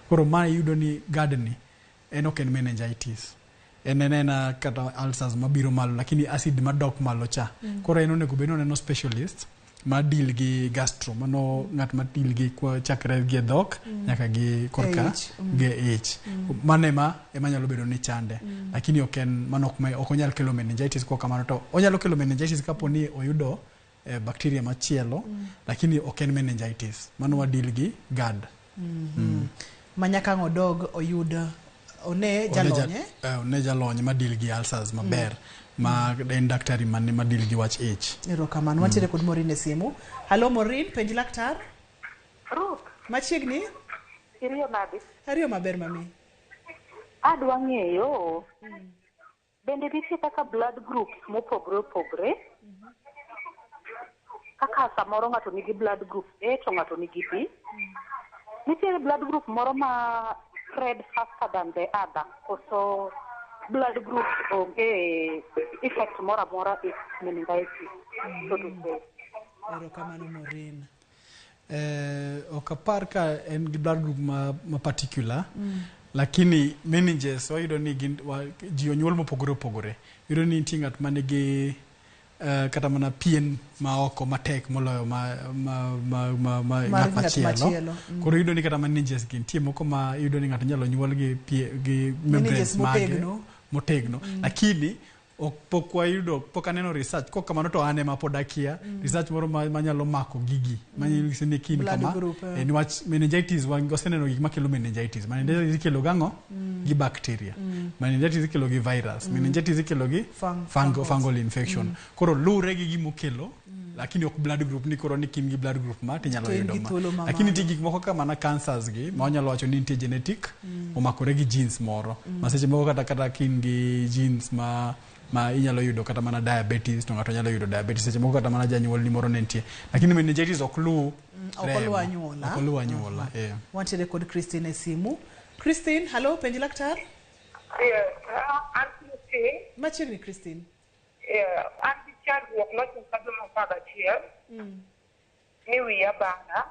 Koro ma iyudo ni GAD ni en ok en meningitis. En ena kata ulcers mabiro malo, lakini acid madok malo cha. Koro en onego bed ni oneno specialist ma deal gi gastro, mano ng'at ma deal gi chakre gi dhok nyaka gi korka gi ich. Mano ema nyalo bedo ni chande. Lakini ok en mano ok onyal kelo meningitis kwa kamano, to onyalo kelo meningitis kapo ni oyudo bacteria machielo, lakini ok en meningitis. Mano wa deal gi GAD. Manyaka ang' odog oyud one jalony, one jalony ma deal gi ulcers maber. Ma en daktari mane ma deal gi wach ich. Erokamano. Wantiere kod Maureen e simu. Hallo Maureen, penj laktar. Ruth. Machiegni. Iriyo nade? Ariyo maber mami. Adwa ng'eyo bende nitie kaka blood groups mopogore opogore. Kaka samoro ng'ato nigi blood group A to ng'ato nigi B. Nitiere blood group moro ma spread faster than the other. Koso blood group onge effect moro amora e meningitis, so to say. Erokamano Maureen. Ok apar ka en gi blood group ma particular, lakini meninges wayudo ni gin ji onyuol mopogore opogore. Iyudo ni nitie ng'at manigi kata mana pien ma oko matek moloyo ma ng'at machielo. Koro iyudo ni kata meninges gi nitie moko ma iyudo ni ng'ato nyalo nyuol gi membranes mage motegno, lakini pok wayudo, pok aneno research kok kamano to an ema pod akia research moro manyalo mako gigi manyiso ni kin kama niwach meningitis waseneno gik makelo meningitis. Meningitis ikelo gang'o? Gi bacteria. Meningitis ikelo gi virus. Meningitis ikelo gi fungal infection. Koro luwre gi gimokelo, lakini ok blood group ni koro ni kin gi blood group ma tinyalo yudo ma. Lakini nitie gik moko kaka mana cancers gi ma wanyalo wacho ni nitie genetic omakore gi genes moro. Ma seche moko kata kin gi genes ma inyalo yudo kata mana diabetes, to ng'ato nyalo yudo diabetes seche moko kata mana janyuol ni moro ne nitie. Lakini meningitis ok luw anyuola. Ok luw anyuola. Wantiere kod Christine e simu. Christine, hallo, penj laktar. An Christine. Machiegni Christine. An gi chandruok nochaka dwe mar 11 ni wiya bara.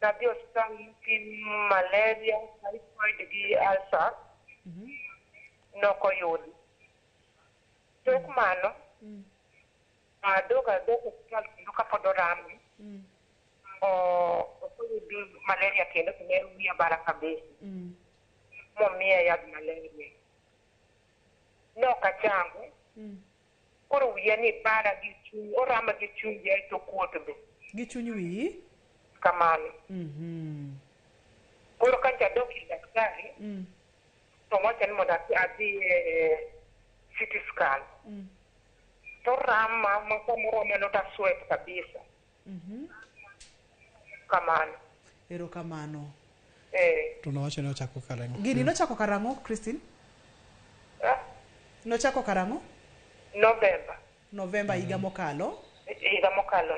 Nadhi osiptal mopim malaria, typhoid gi ulcer. Nokoyudi. Tok mano, adok osiptal kendo kapod orami, ok oyudi malaria kendo to ne wiya bara kabisa. Momiya yadh malaria. Nok achango. Koro wiya ni bara gi chuny, orama gi chuny aeto kuot be. Gi chuny wiyi? Kamano. Koro kacha adok ir daktari, to wacho ni mondo adhi e CT scan. To rama ma samoro aneno ta sweat kabisa. Kamano. Erokamano. To nowacho ni ochako karang'o? Gini nochako karang'o, Christine? Nochako karang'o? Novemba higa mokalo. Higa mokalo.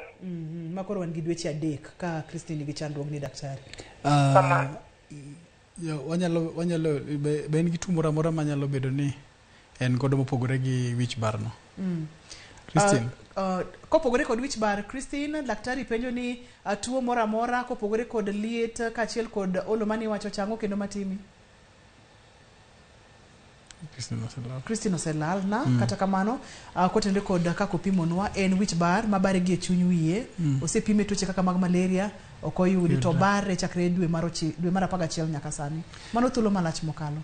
Ma koro wan gi dweche 3 ka Christine nigi chandruok ni daktari. Wanyalo be en gi tuo moro amora manyalo bedo ni en godo mopogore gi wich bar no. Christine. Kopogore kod wich bar, Christine, daktari penjo ni tuo moro amora kopogore kod liet kaachiel kod olo mane iwacho chango kendo matimi? Christine oselal na kata kamano kotenore kod kaka opimonwa en wich bar mabare gi e chuny wiye. Osepime tuoche kaka mag malaria ok oyudi to bare chakre dwe mar 11 nyaka sani. Mano thuolo malach mokalo.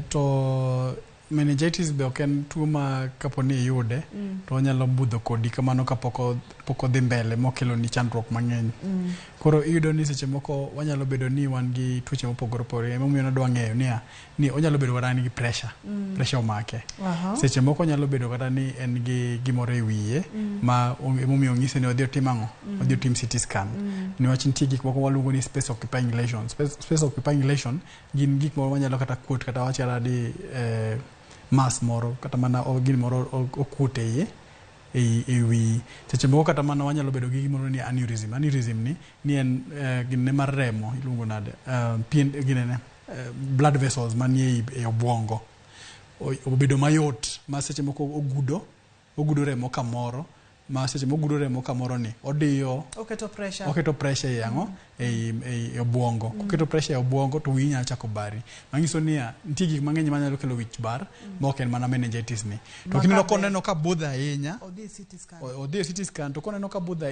To meningitis be ok en tuo ma kapo ni iyude to onyalo budho kodi kamano kapok odhi mbele mokelo ni chandruok mang'eny. Koro iyudo ni seche moko wanyalo bedo ni wan gi tuoche mopogore opogore, emomiyo nadwa ng'eyo niya ni onyalo bedo kata ni gi pressure, pressure omake. Seche moko onyalo bedo kata ni en gi gimoro e wiye ma emomiyo onyise ni odhi otim ang'o, odhi otim CT scan. Niwach nitie gik moko waluongo ni space occupying lesion. Space occupying lesion gin gik moko manyalo kata kuot kata wach kata di mass moro kata mana gimoro okuot e iye e wiyi. Seche moko kata mana wanyalo bedo gi gimoro ni aneurysm. Aneurysm ni en ginene mar remo iluongo nade, pien ginene blood vessels manie e obwongo obedo mayot ma seche moko ogudo remo kamoro, ma seche mogudo remo kamoro ni odiyo oketo pressure e ang'o e obwongo. Koketo pressure e obwongo to wiyi nyalo chako bari. Manyiso niya nitie gik mang'eny manyalo kelo wich bar ma ok en mana meningitis ni. To kineno koneno ka budho ahinya, odhi e CT scan to koneno ka budho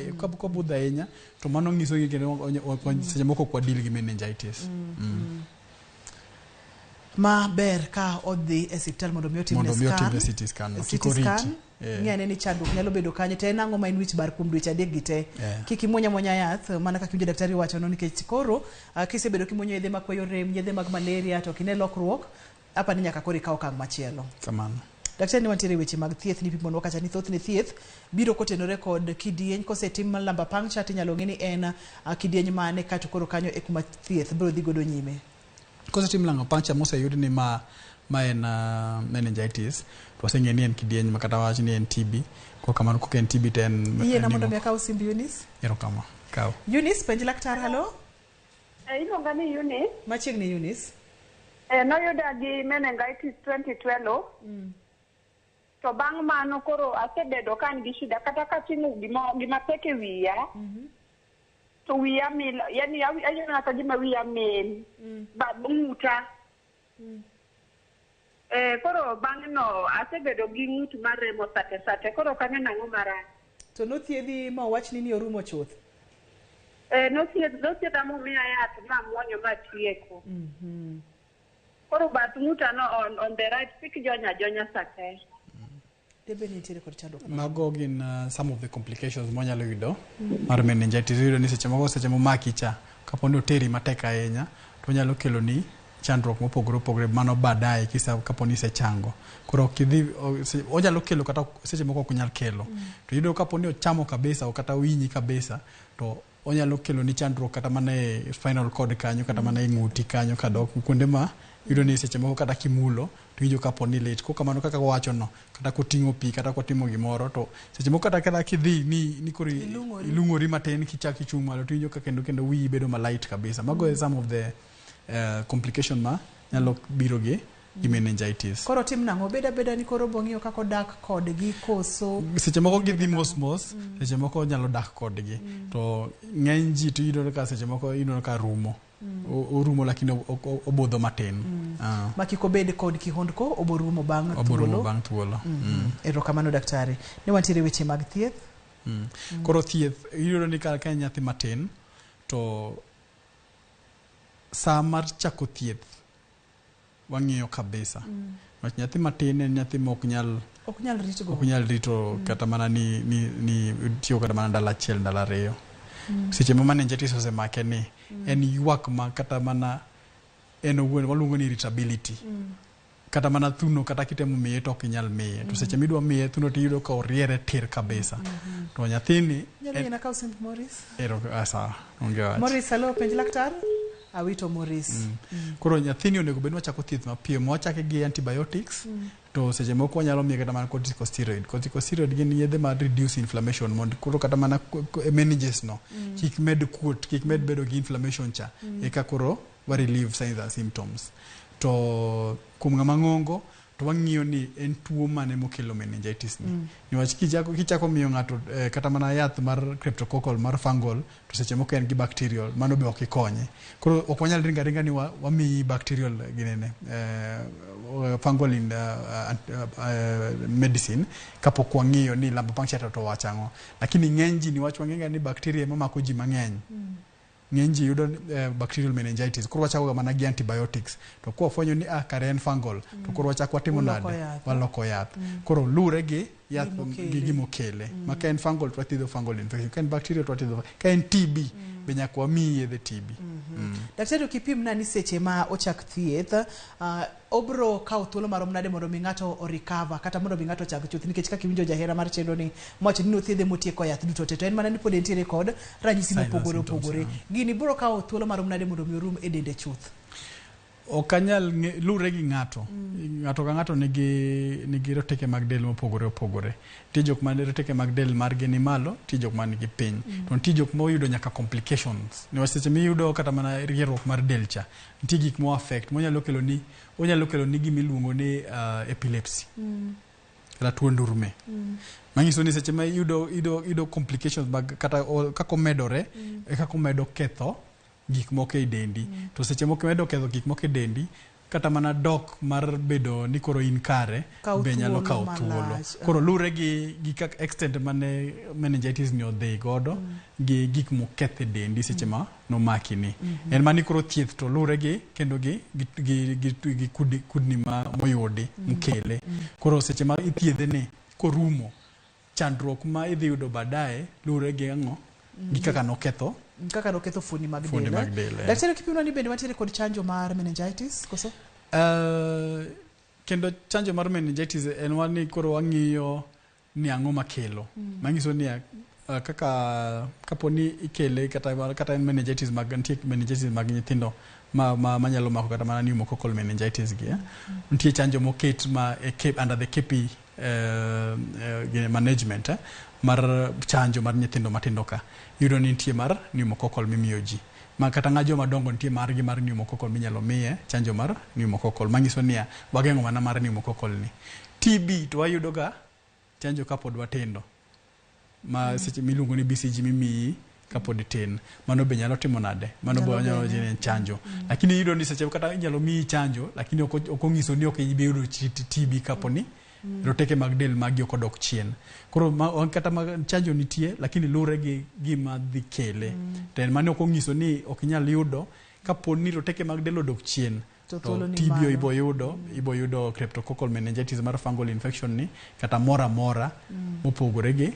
ahinya to mano nyiso ni seche moko ok wadil gi meningitis. Ma ber ka odhi e osiptal mondo mi otimne CT scan. Ng'e ni chandruok nyalo bedo kanyo to en ang'o ma en wich bar kuom dweche 3 gi te. Kik imuony amuonya yath mana kaka iwinjo daktari wacho no, nikech koro kisebedo kimuonyo yedhe makweyo rem, yedhe mag malaria to ok ine lokruok, apa ni nyaka koro ikaw okang' machielo. Kamano. Daktari, ni wantiere weche mag thieth ni pimonwa kacha ni thothne thieth biro kotenore kod kidieny. Kosetim lumbar puncture tinyalo ng'e ni en kidieny mane, kato koro kanyo e kuma thieth biro dhi godo nyime. Kosetim lumbar puncture moseyud ni ma en meningitis, to waseng'eyo ni en kidieny ma kata wach ni en TB. Koro kamano kok en TB to en yiena mondo mi akaw simb Eunice. Erokamano. Kaw. Eunice, penj laktar. Halo. Iluonga ni Eunice. Machiegni Eunice. Noyuda gi meningitis 2012. To bang' mano koro asebedo ka an gi shida kata kating'o gima pek e wiya. To wiya mil, yani aneno ka gima wiya mil. Ba ng'uta. Koro bang'e no asebedo gi ng'ut maremo sate, koro ok ang'e nang'o marach. To nothiedhi ma owachni ni orumo chuth? Nothiedha momiya yath mamuonyo matieko. Koro bath ng'uta no on the right pik jonya ajonya sate. Debe nitiere kod chandruok. Mago gin some of the complications mwanyalo yudo mar meningitis. Iyudo ni seche moko seche momaki cha, kapo ni oteri matek ahinya, to onyalo kelo ni chandruok mopogore opogore mano baadaye kisa kapo ni isechango. Koro kidhi onyalo kelo kata seche moko ok onyal kelo. To iyudo kapo ni ochamo kabisa kata winyi kabisa to onyalo kelo ni chandruok kata mana e spinal cord kanyo kata mana e ng'uti kanyo kadok kuonde ma iyudo ni seche moko kata kimulo to iwinjo kapo ni lit. Koro kamano kaka wawacho no, kata koting'o pi kata kotimo gimoro to seche moko kata kidhi ni koro ilung'ori matin kichako ichung' malo to iwinjo ka kendo wiyi bedo malight kabisa. Mago e some of the complication ma nyalo biro gi meningitis. Koro tim nang'o? Beda beda ni koro bong'iyo kaka odak kodgi koso? Seche moko gidhi mos mos, seche moko nyalo dak kodgi. To ng'eny ji to iyudo ka seche moko iyudo ka rumo. Orumo lakini obudho matin. Ma kik obed kod kihondko, oborumo bang' thuolo. Oborumo bang' thuolo. Erokamano daktari. Ne wantiere weche mag thieth. Koro thieth iyudo ni ka en nyathi matin to saa mar chako thieth wang'iyo kabisa. Wach nyathi matin en nyathi ma ok nyal rito kata mana ni tiyo kata mana ndalo achiel ndalo ariyo. Seche ma meningitis osemake ni en ywak ma kata mana en owuon waluongo ni irritability. Kata mana thuno kata kitemo miye to ok inyal miye. To seche midwa miye thuno to iyudo ka oriere tir kabisa. To nyathini nyalo yie nakaw simb Morris. Ero sawa, onge wach. Morris, hello, penj laktar. Awito Maurice. Koro nyathini onego bed ni wachako thieth mapiyo, ma wachake gi antibiotics to seche moko wanyalo miye kata mana corticosteroid. Corticosteroid gin yedhe ma reduce inflammation mondo koro kata mana meninges no kik med kuot, kik med bedo gi inflammation cha eka koro wa relieve signs and symptoms. To kuom ng'ama ng'ongo to wang'iyo ni en tuo mane mokelo meningitis ni. Niwach kichako miyo ng'ato kata mana yath mar cryptococcal mar fungal to seche moko en gi bacterial, mano be ok ikonye. Koro ok wanyal ringo aringa ni wamiyi bacterial ginene fungal in medicine kapok wang'iyo ni lumbar puncture to wacho ang'o. Lakini ng'eny ji niwach wang'eyo ni bacteria ema mako ji mang'eny. Ng'eny ji yudo bacterial meningitis. Koro wachako ga mana gi antibiotics. To kwafwenyo ni kare en fungal, to koro wachako watimo nade? Waloko yath. Koro lure gi yath gi gimokele. Ma ka en fungal to wathiedho fungal infection. Ka en bacterial to wathiedho. Ka en TB be nyaka wamiyi yedhe TB. Daktari ok ipimna ni seche ma ochak thieth obro kawo thuolo marom nade mondo mi ng'ato o recover kata mondo mi ng'ato ochak chuth, nikech kaka iwinjo jahera mar chenro ni mowacho ni nothiedhe motieko yath duto te, to en mana ni pod entiere kod ranyisi mopogore opogore. Gini bro kawo thuolo marom nade mondo mi orum e dende chuth? Ok anyal lure gi ng'ato. Ng'ato ka ng'ato nigi roteke mag del mopogore opogore. Nitie jok ma roteke mag del margi ni malo, nitie jok ma nigi piny. To nitie jok moyudo nyaka complications. Niwach seche miyudo kata mana rieruok mar del cha, nitie gik mo affect monyalo kelo ni, onyalo kelo ni gima iluongo ni epilepsy. Kata tuo ndurme. Manyiso ni seche ma iyudo complications mag kata kaka omedore, e kaka omedo ketho gik moko e dendi. To seche moko imedo ketho gik moko e dendi, kata mana dok mar bedo ni koro in kare be nyalo kawo thuolo. Koro lure gi kaka extent mane meningitis ni odhi godo gi gik moketho e dendi seche ma nomaki ni. En mani koro thieth to lure gi kendo gi kudni ma moyudi mokele. Koro seche ma ithiedhe ni korumo, chandruok ma idhi yudo baadaye lure gi ang'o? Gi kaka noketho. Kaka noketho fuoni mag del. Daktari kipimna ni bende wantiere kod chanjo mar meningitis koso? Kendo chanjo mar meningitis en wan ni koro wang'iyo ni ang'o makelo. Manyiso ni kaka kapo ni ikele kata en meningitis mag nitie meningitis mag nyithindo ma manyalo mako kata mana pneumococcal meningitis gi. Nitie chanjo moket ma under the KP management mar chanjo mar nyithindo matindo ka. Iyudo ni nitie mar pneumococcal mimiyo ji. Ma kata ng'a joma dongo nitie margi mar pneumococcal minyalo miye chanjo mar pneumococcal. Manyiso niya wageng'o mana mar pneumococcal ni. TB to wayudo ga chanjo kapod watindo. Ma seche miluongo ni BCG mimiyi kapod itin. Mano be nyalo timo nade? Mano be nyalo en chanjo. Lakini iyudo ni seche kata inyalo miyi chanjo lakini ok onyiso ni ok ibi yudo TB kaponi roteke mag del magi ok odok chien. Koro kata chanjo nitie lakini lure gi gima dhi kele. To en mano ok onyiso ni ok inyal yudo kapo ni roteke mag del odok chien. To TB ibo yudo cryptococcal meningitis mar fungal infection ni kata mora mora mopogore gi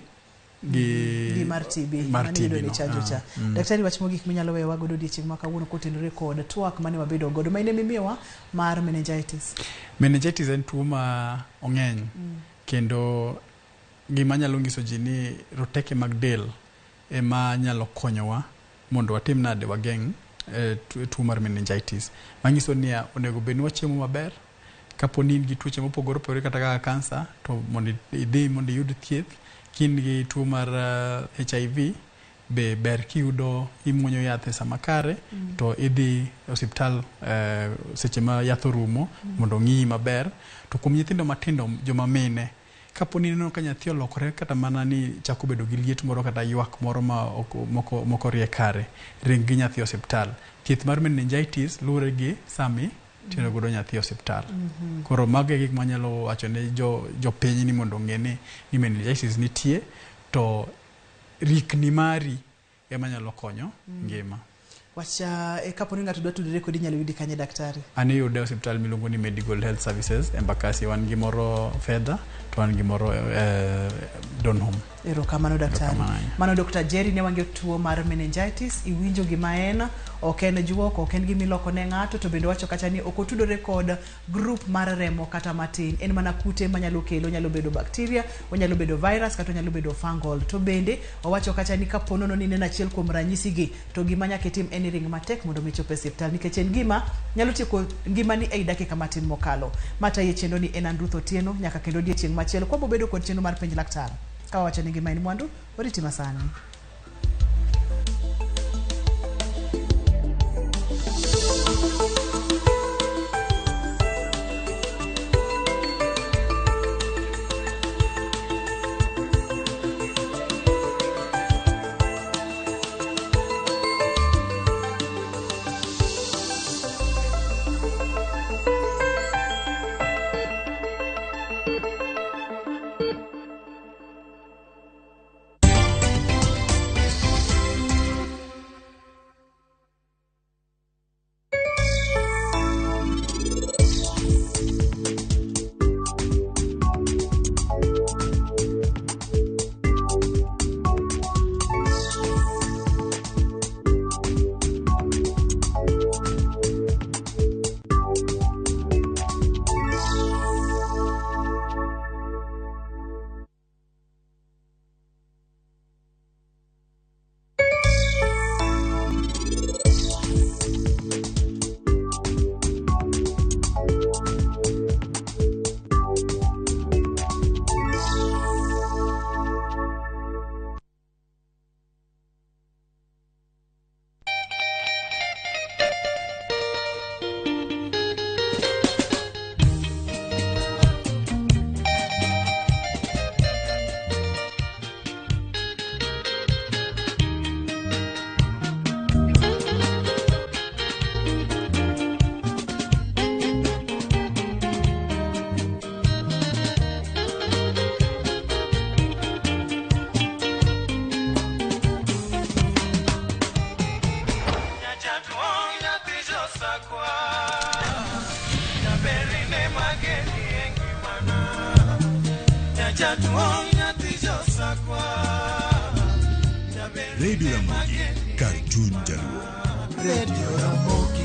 mar TB mar TB no chanjo cha. Daktari wach mogik minyalo weyo wagodo odiechieng' ma kawuono kotenore kod twak mane wabedo godo ma ine mimiyowa mar meningitis. Meningitis en tuo ma ong'eny kendo gima nyalo nyiso ji ni roteke mag del ema nyalo konyowa mondo watim nade wageng' tuo mar meningitis. Manyiso ni onego bed ni wachiemo maber. Kapo ni in gi tuoche mopogore opogore kata kaka kansa to mondo idhi mondo iyud thieth. Kin gi tuo mar HIV be ber kiyudo imuonyo yath e sama kare to idhi e osiptal seche ma yath orumo mondo ong'iyi maber. To kuom nyithindo matindo joma mine, kapo ni ineno ka nyathi olokore kata mana ni chako bedo gi liet moro kata ywak moro ma moko rie kare, ring gi nyathi e osiptal. Thieth mar meningitis luwore gi sami tero godo nyathi e osiptal. Koro mago e gik manyalo wacho ne jopiny ni mondo ong'e ni meningitis nitie to rikni mari ema nyalo konyo ngima. Wacha kapo ni ng'ato dwa tudore kodi inyalo yudi kanye daktari? An iyude e osiptal miluongo ni Medical Health Services Embakasi. Wan gi moro Fedha to wan gi moro Donholm. Erokamano daktari. Mano Dr. Jerry ne wang'eyo tuo mar meningitis, iwinjo gima en, Ok en juok, ok en gima iloko ne ng'ato, to bende wacho kacha ni ok otudore kod group mar remo kata matin. En mana kute manyalo kelo, onyalo bedo bacteria, onyalo bedo virus kata onyalo bedo fungal. To bende owacho kacha ni kapo nono ni ineno achiel kuom ranyisi gi, to gima nyaka itim en ni ring matek mondo mi ichop e osiptal nikech en gima nyalo tieko ngimani ei dakika matin mokalo. Matayi chenro ni en an Ruth Otieno, nyaka kendo odiechieng' machielo kwabo bedo kod chenro mar Penj Laktar. Ka wawacho ni ngima en mwandu, oriti masani. Radio Ramogi, kar chuny jaluo. Radio Ramogi.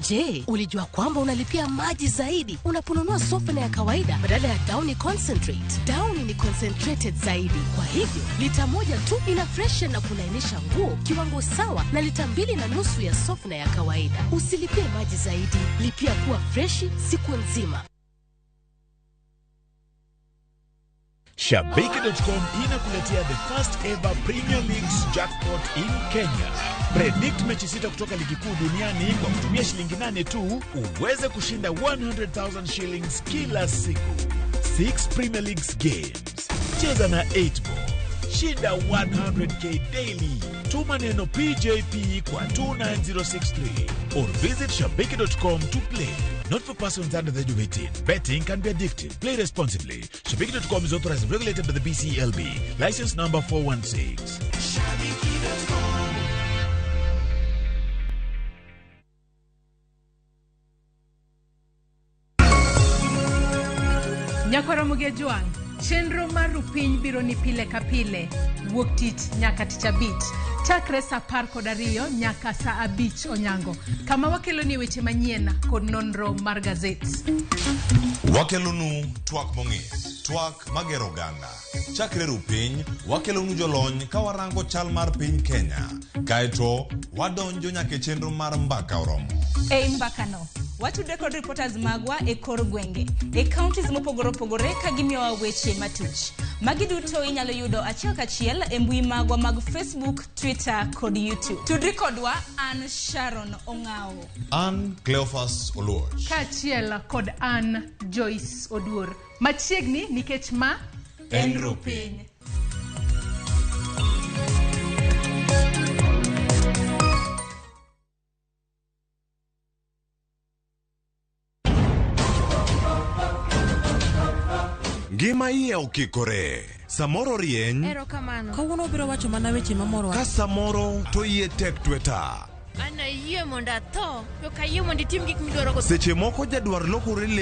Je, ulijua kwamba unalipia maji zaidi unaponunua softener ya kawaida badala ya Downy Concentrate? Downy ni concentrated zaidi, kwa hivyo lita 1 tu ina freshen na kulainisha nguo kiwango sawa na lita 2.5 ya softener ya kawaida. Usilipie maji zaidi, lipia kuwa freshi siku nzima. Shabiki.com inakuletea the first ever Premier League's jackpot in Kenya. Predict mechi 6 kutoka ligi kuu duniani kwa kutumia shilingi 8 tu uweze kushinda 100,000 shillings kila siku. 6 Premier Leagues games. Cheza na 8 ball. Shinda 100k daily. Tuma neno PJP kwa 29063 or visit shabiki.com to play. Not for persons under the age of 18. Betting can be addictive. Play responsibly. Shabiki.com is authorized and regulated by the BCLB. License number 416. Shabiki.com. Nyakwara Juang, chenro mar Rupiny biro ni pile ka pile, wuok tich nyaka tich abich, chakre saa 12 nyaka saa 5 onyango, kama wakelo ni weche manyien kod nonro mar gazet. Wakelonu twak mong'ith, twak magero oganda. Chakre Rupiny, wakelonu jolony ka warango chal mar piny Kenya. Kaeto, wadonjo nyaka e chenro mar mbaka oromo. Ei mbakano, watudre kod reporters magwa e kor gwenge, e counties mopogore opogore ka gimiyowa weche matuch. Magi duto inyalo yudo achiel kachiel e mbui magwa mag Facebook, Twitter kod YouTube. Tudri kodwa an Sharon Ong'ao, An Cleophas Oluoch, kaachiel kod an Joyce Oduor. Machiegni nikech ma en Rupiny. Ngima iye okikore. Samoro rieny. Erokamano. Kawuono obiro wacho mana weche mamoro. Ka samoro to iye tek tweta. An ayie mondo atho, to ok ayie mondo itim gik midwarogo. Seche moko jadwar lokore le.